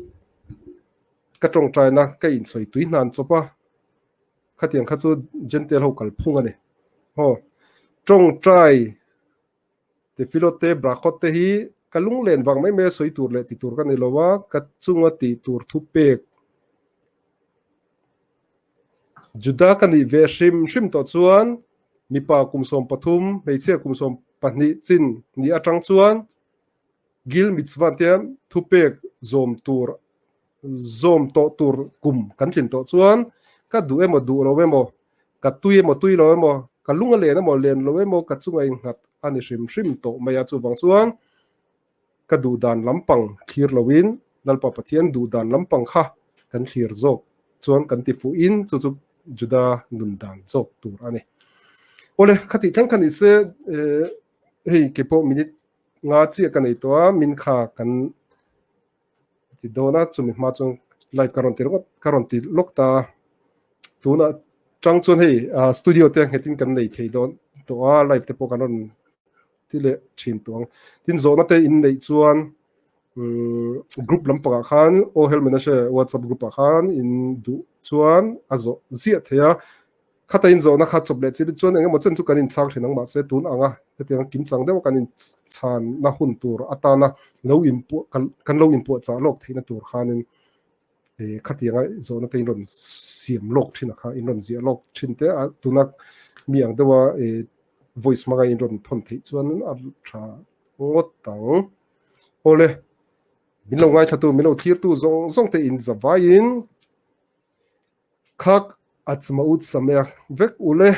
ka tawngtai na ka insawi tui hnan chawp a khatiang kha chu Gentile ho kalphung ani aw tawngtai Tefilot te, Brakhot te hi ka lunglen vang mai mai a sawi tur leh ti tur ka ni lo a, ka chunga tih tur thu pek Juda ka nih ve hrim hrim tawh chuan mipa kum 13, hmeichhia kum 12 chin ni atang chuan Gil Mitzvah tia thupek zawm tur zawm tawh tur kum kan tlin tawh chuan ka duh emaw duh lo emaw Ka tui emaw tui lo emaw, ka lung a len emaw len lo emaw ka chunga innghat a ni hrim hrim tawh mai a, chuvang chuan ka duh dan lampang thlir loin Lalpa Pathian duh dan lampang kha kan thlir zawk chuan kan ti fuhin chu chu Juda nun dan zawk tur a ni. Awle, khatih thleng kha ni se hei keipawh minute nga chiah ka nei tawh a, min kha kan ti dawn a chumi hma chuan live ka rawn ti ringawt ka rawn ti lawk ta tunah tang chuan hei studio te nghetin kan nei thei dawn tawh a live te pawh kan rawn ti leh thin tawh ang tin zawhna te in neih chuan group lampangah khan Ohel Menashe WhatsApp group ah khan in duh chuan a zawh ziah thei a. Khata inzawhna kha chawp leh chi chuan eng emaw chen chu kan inchhang thin ang mahse tun anga hetiang kimchang deuh kan inchhanna hun tur atana lo inpuah kan lo inpuahchah lawk theihna tur khanin eh khatianga zawhna te in rawn siam lawk thin a kha in rawn ziah lawk thin te a tuna mi ang deuha eh voice hmanga in rawn thawn theih chuan a tha ngawt ang. Awle min lo ngaithlatu min lo thlirtu zawng zawng te in zavaiin Khak Atzmaut Sameach vek ule.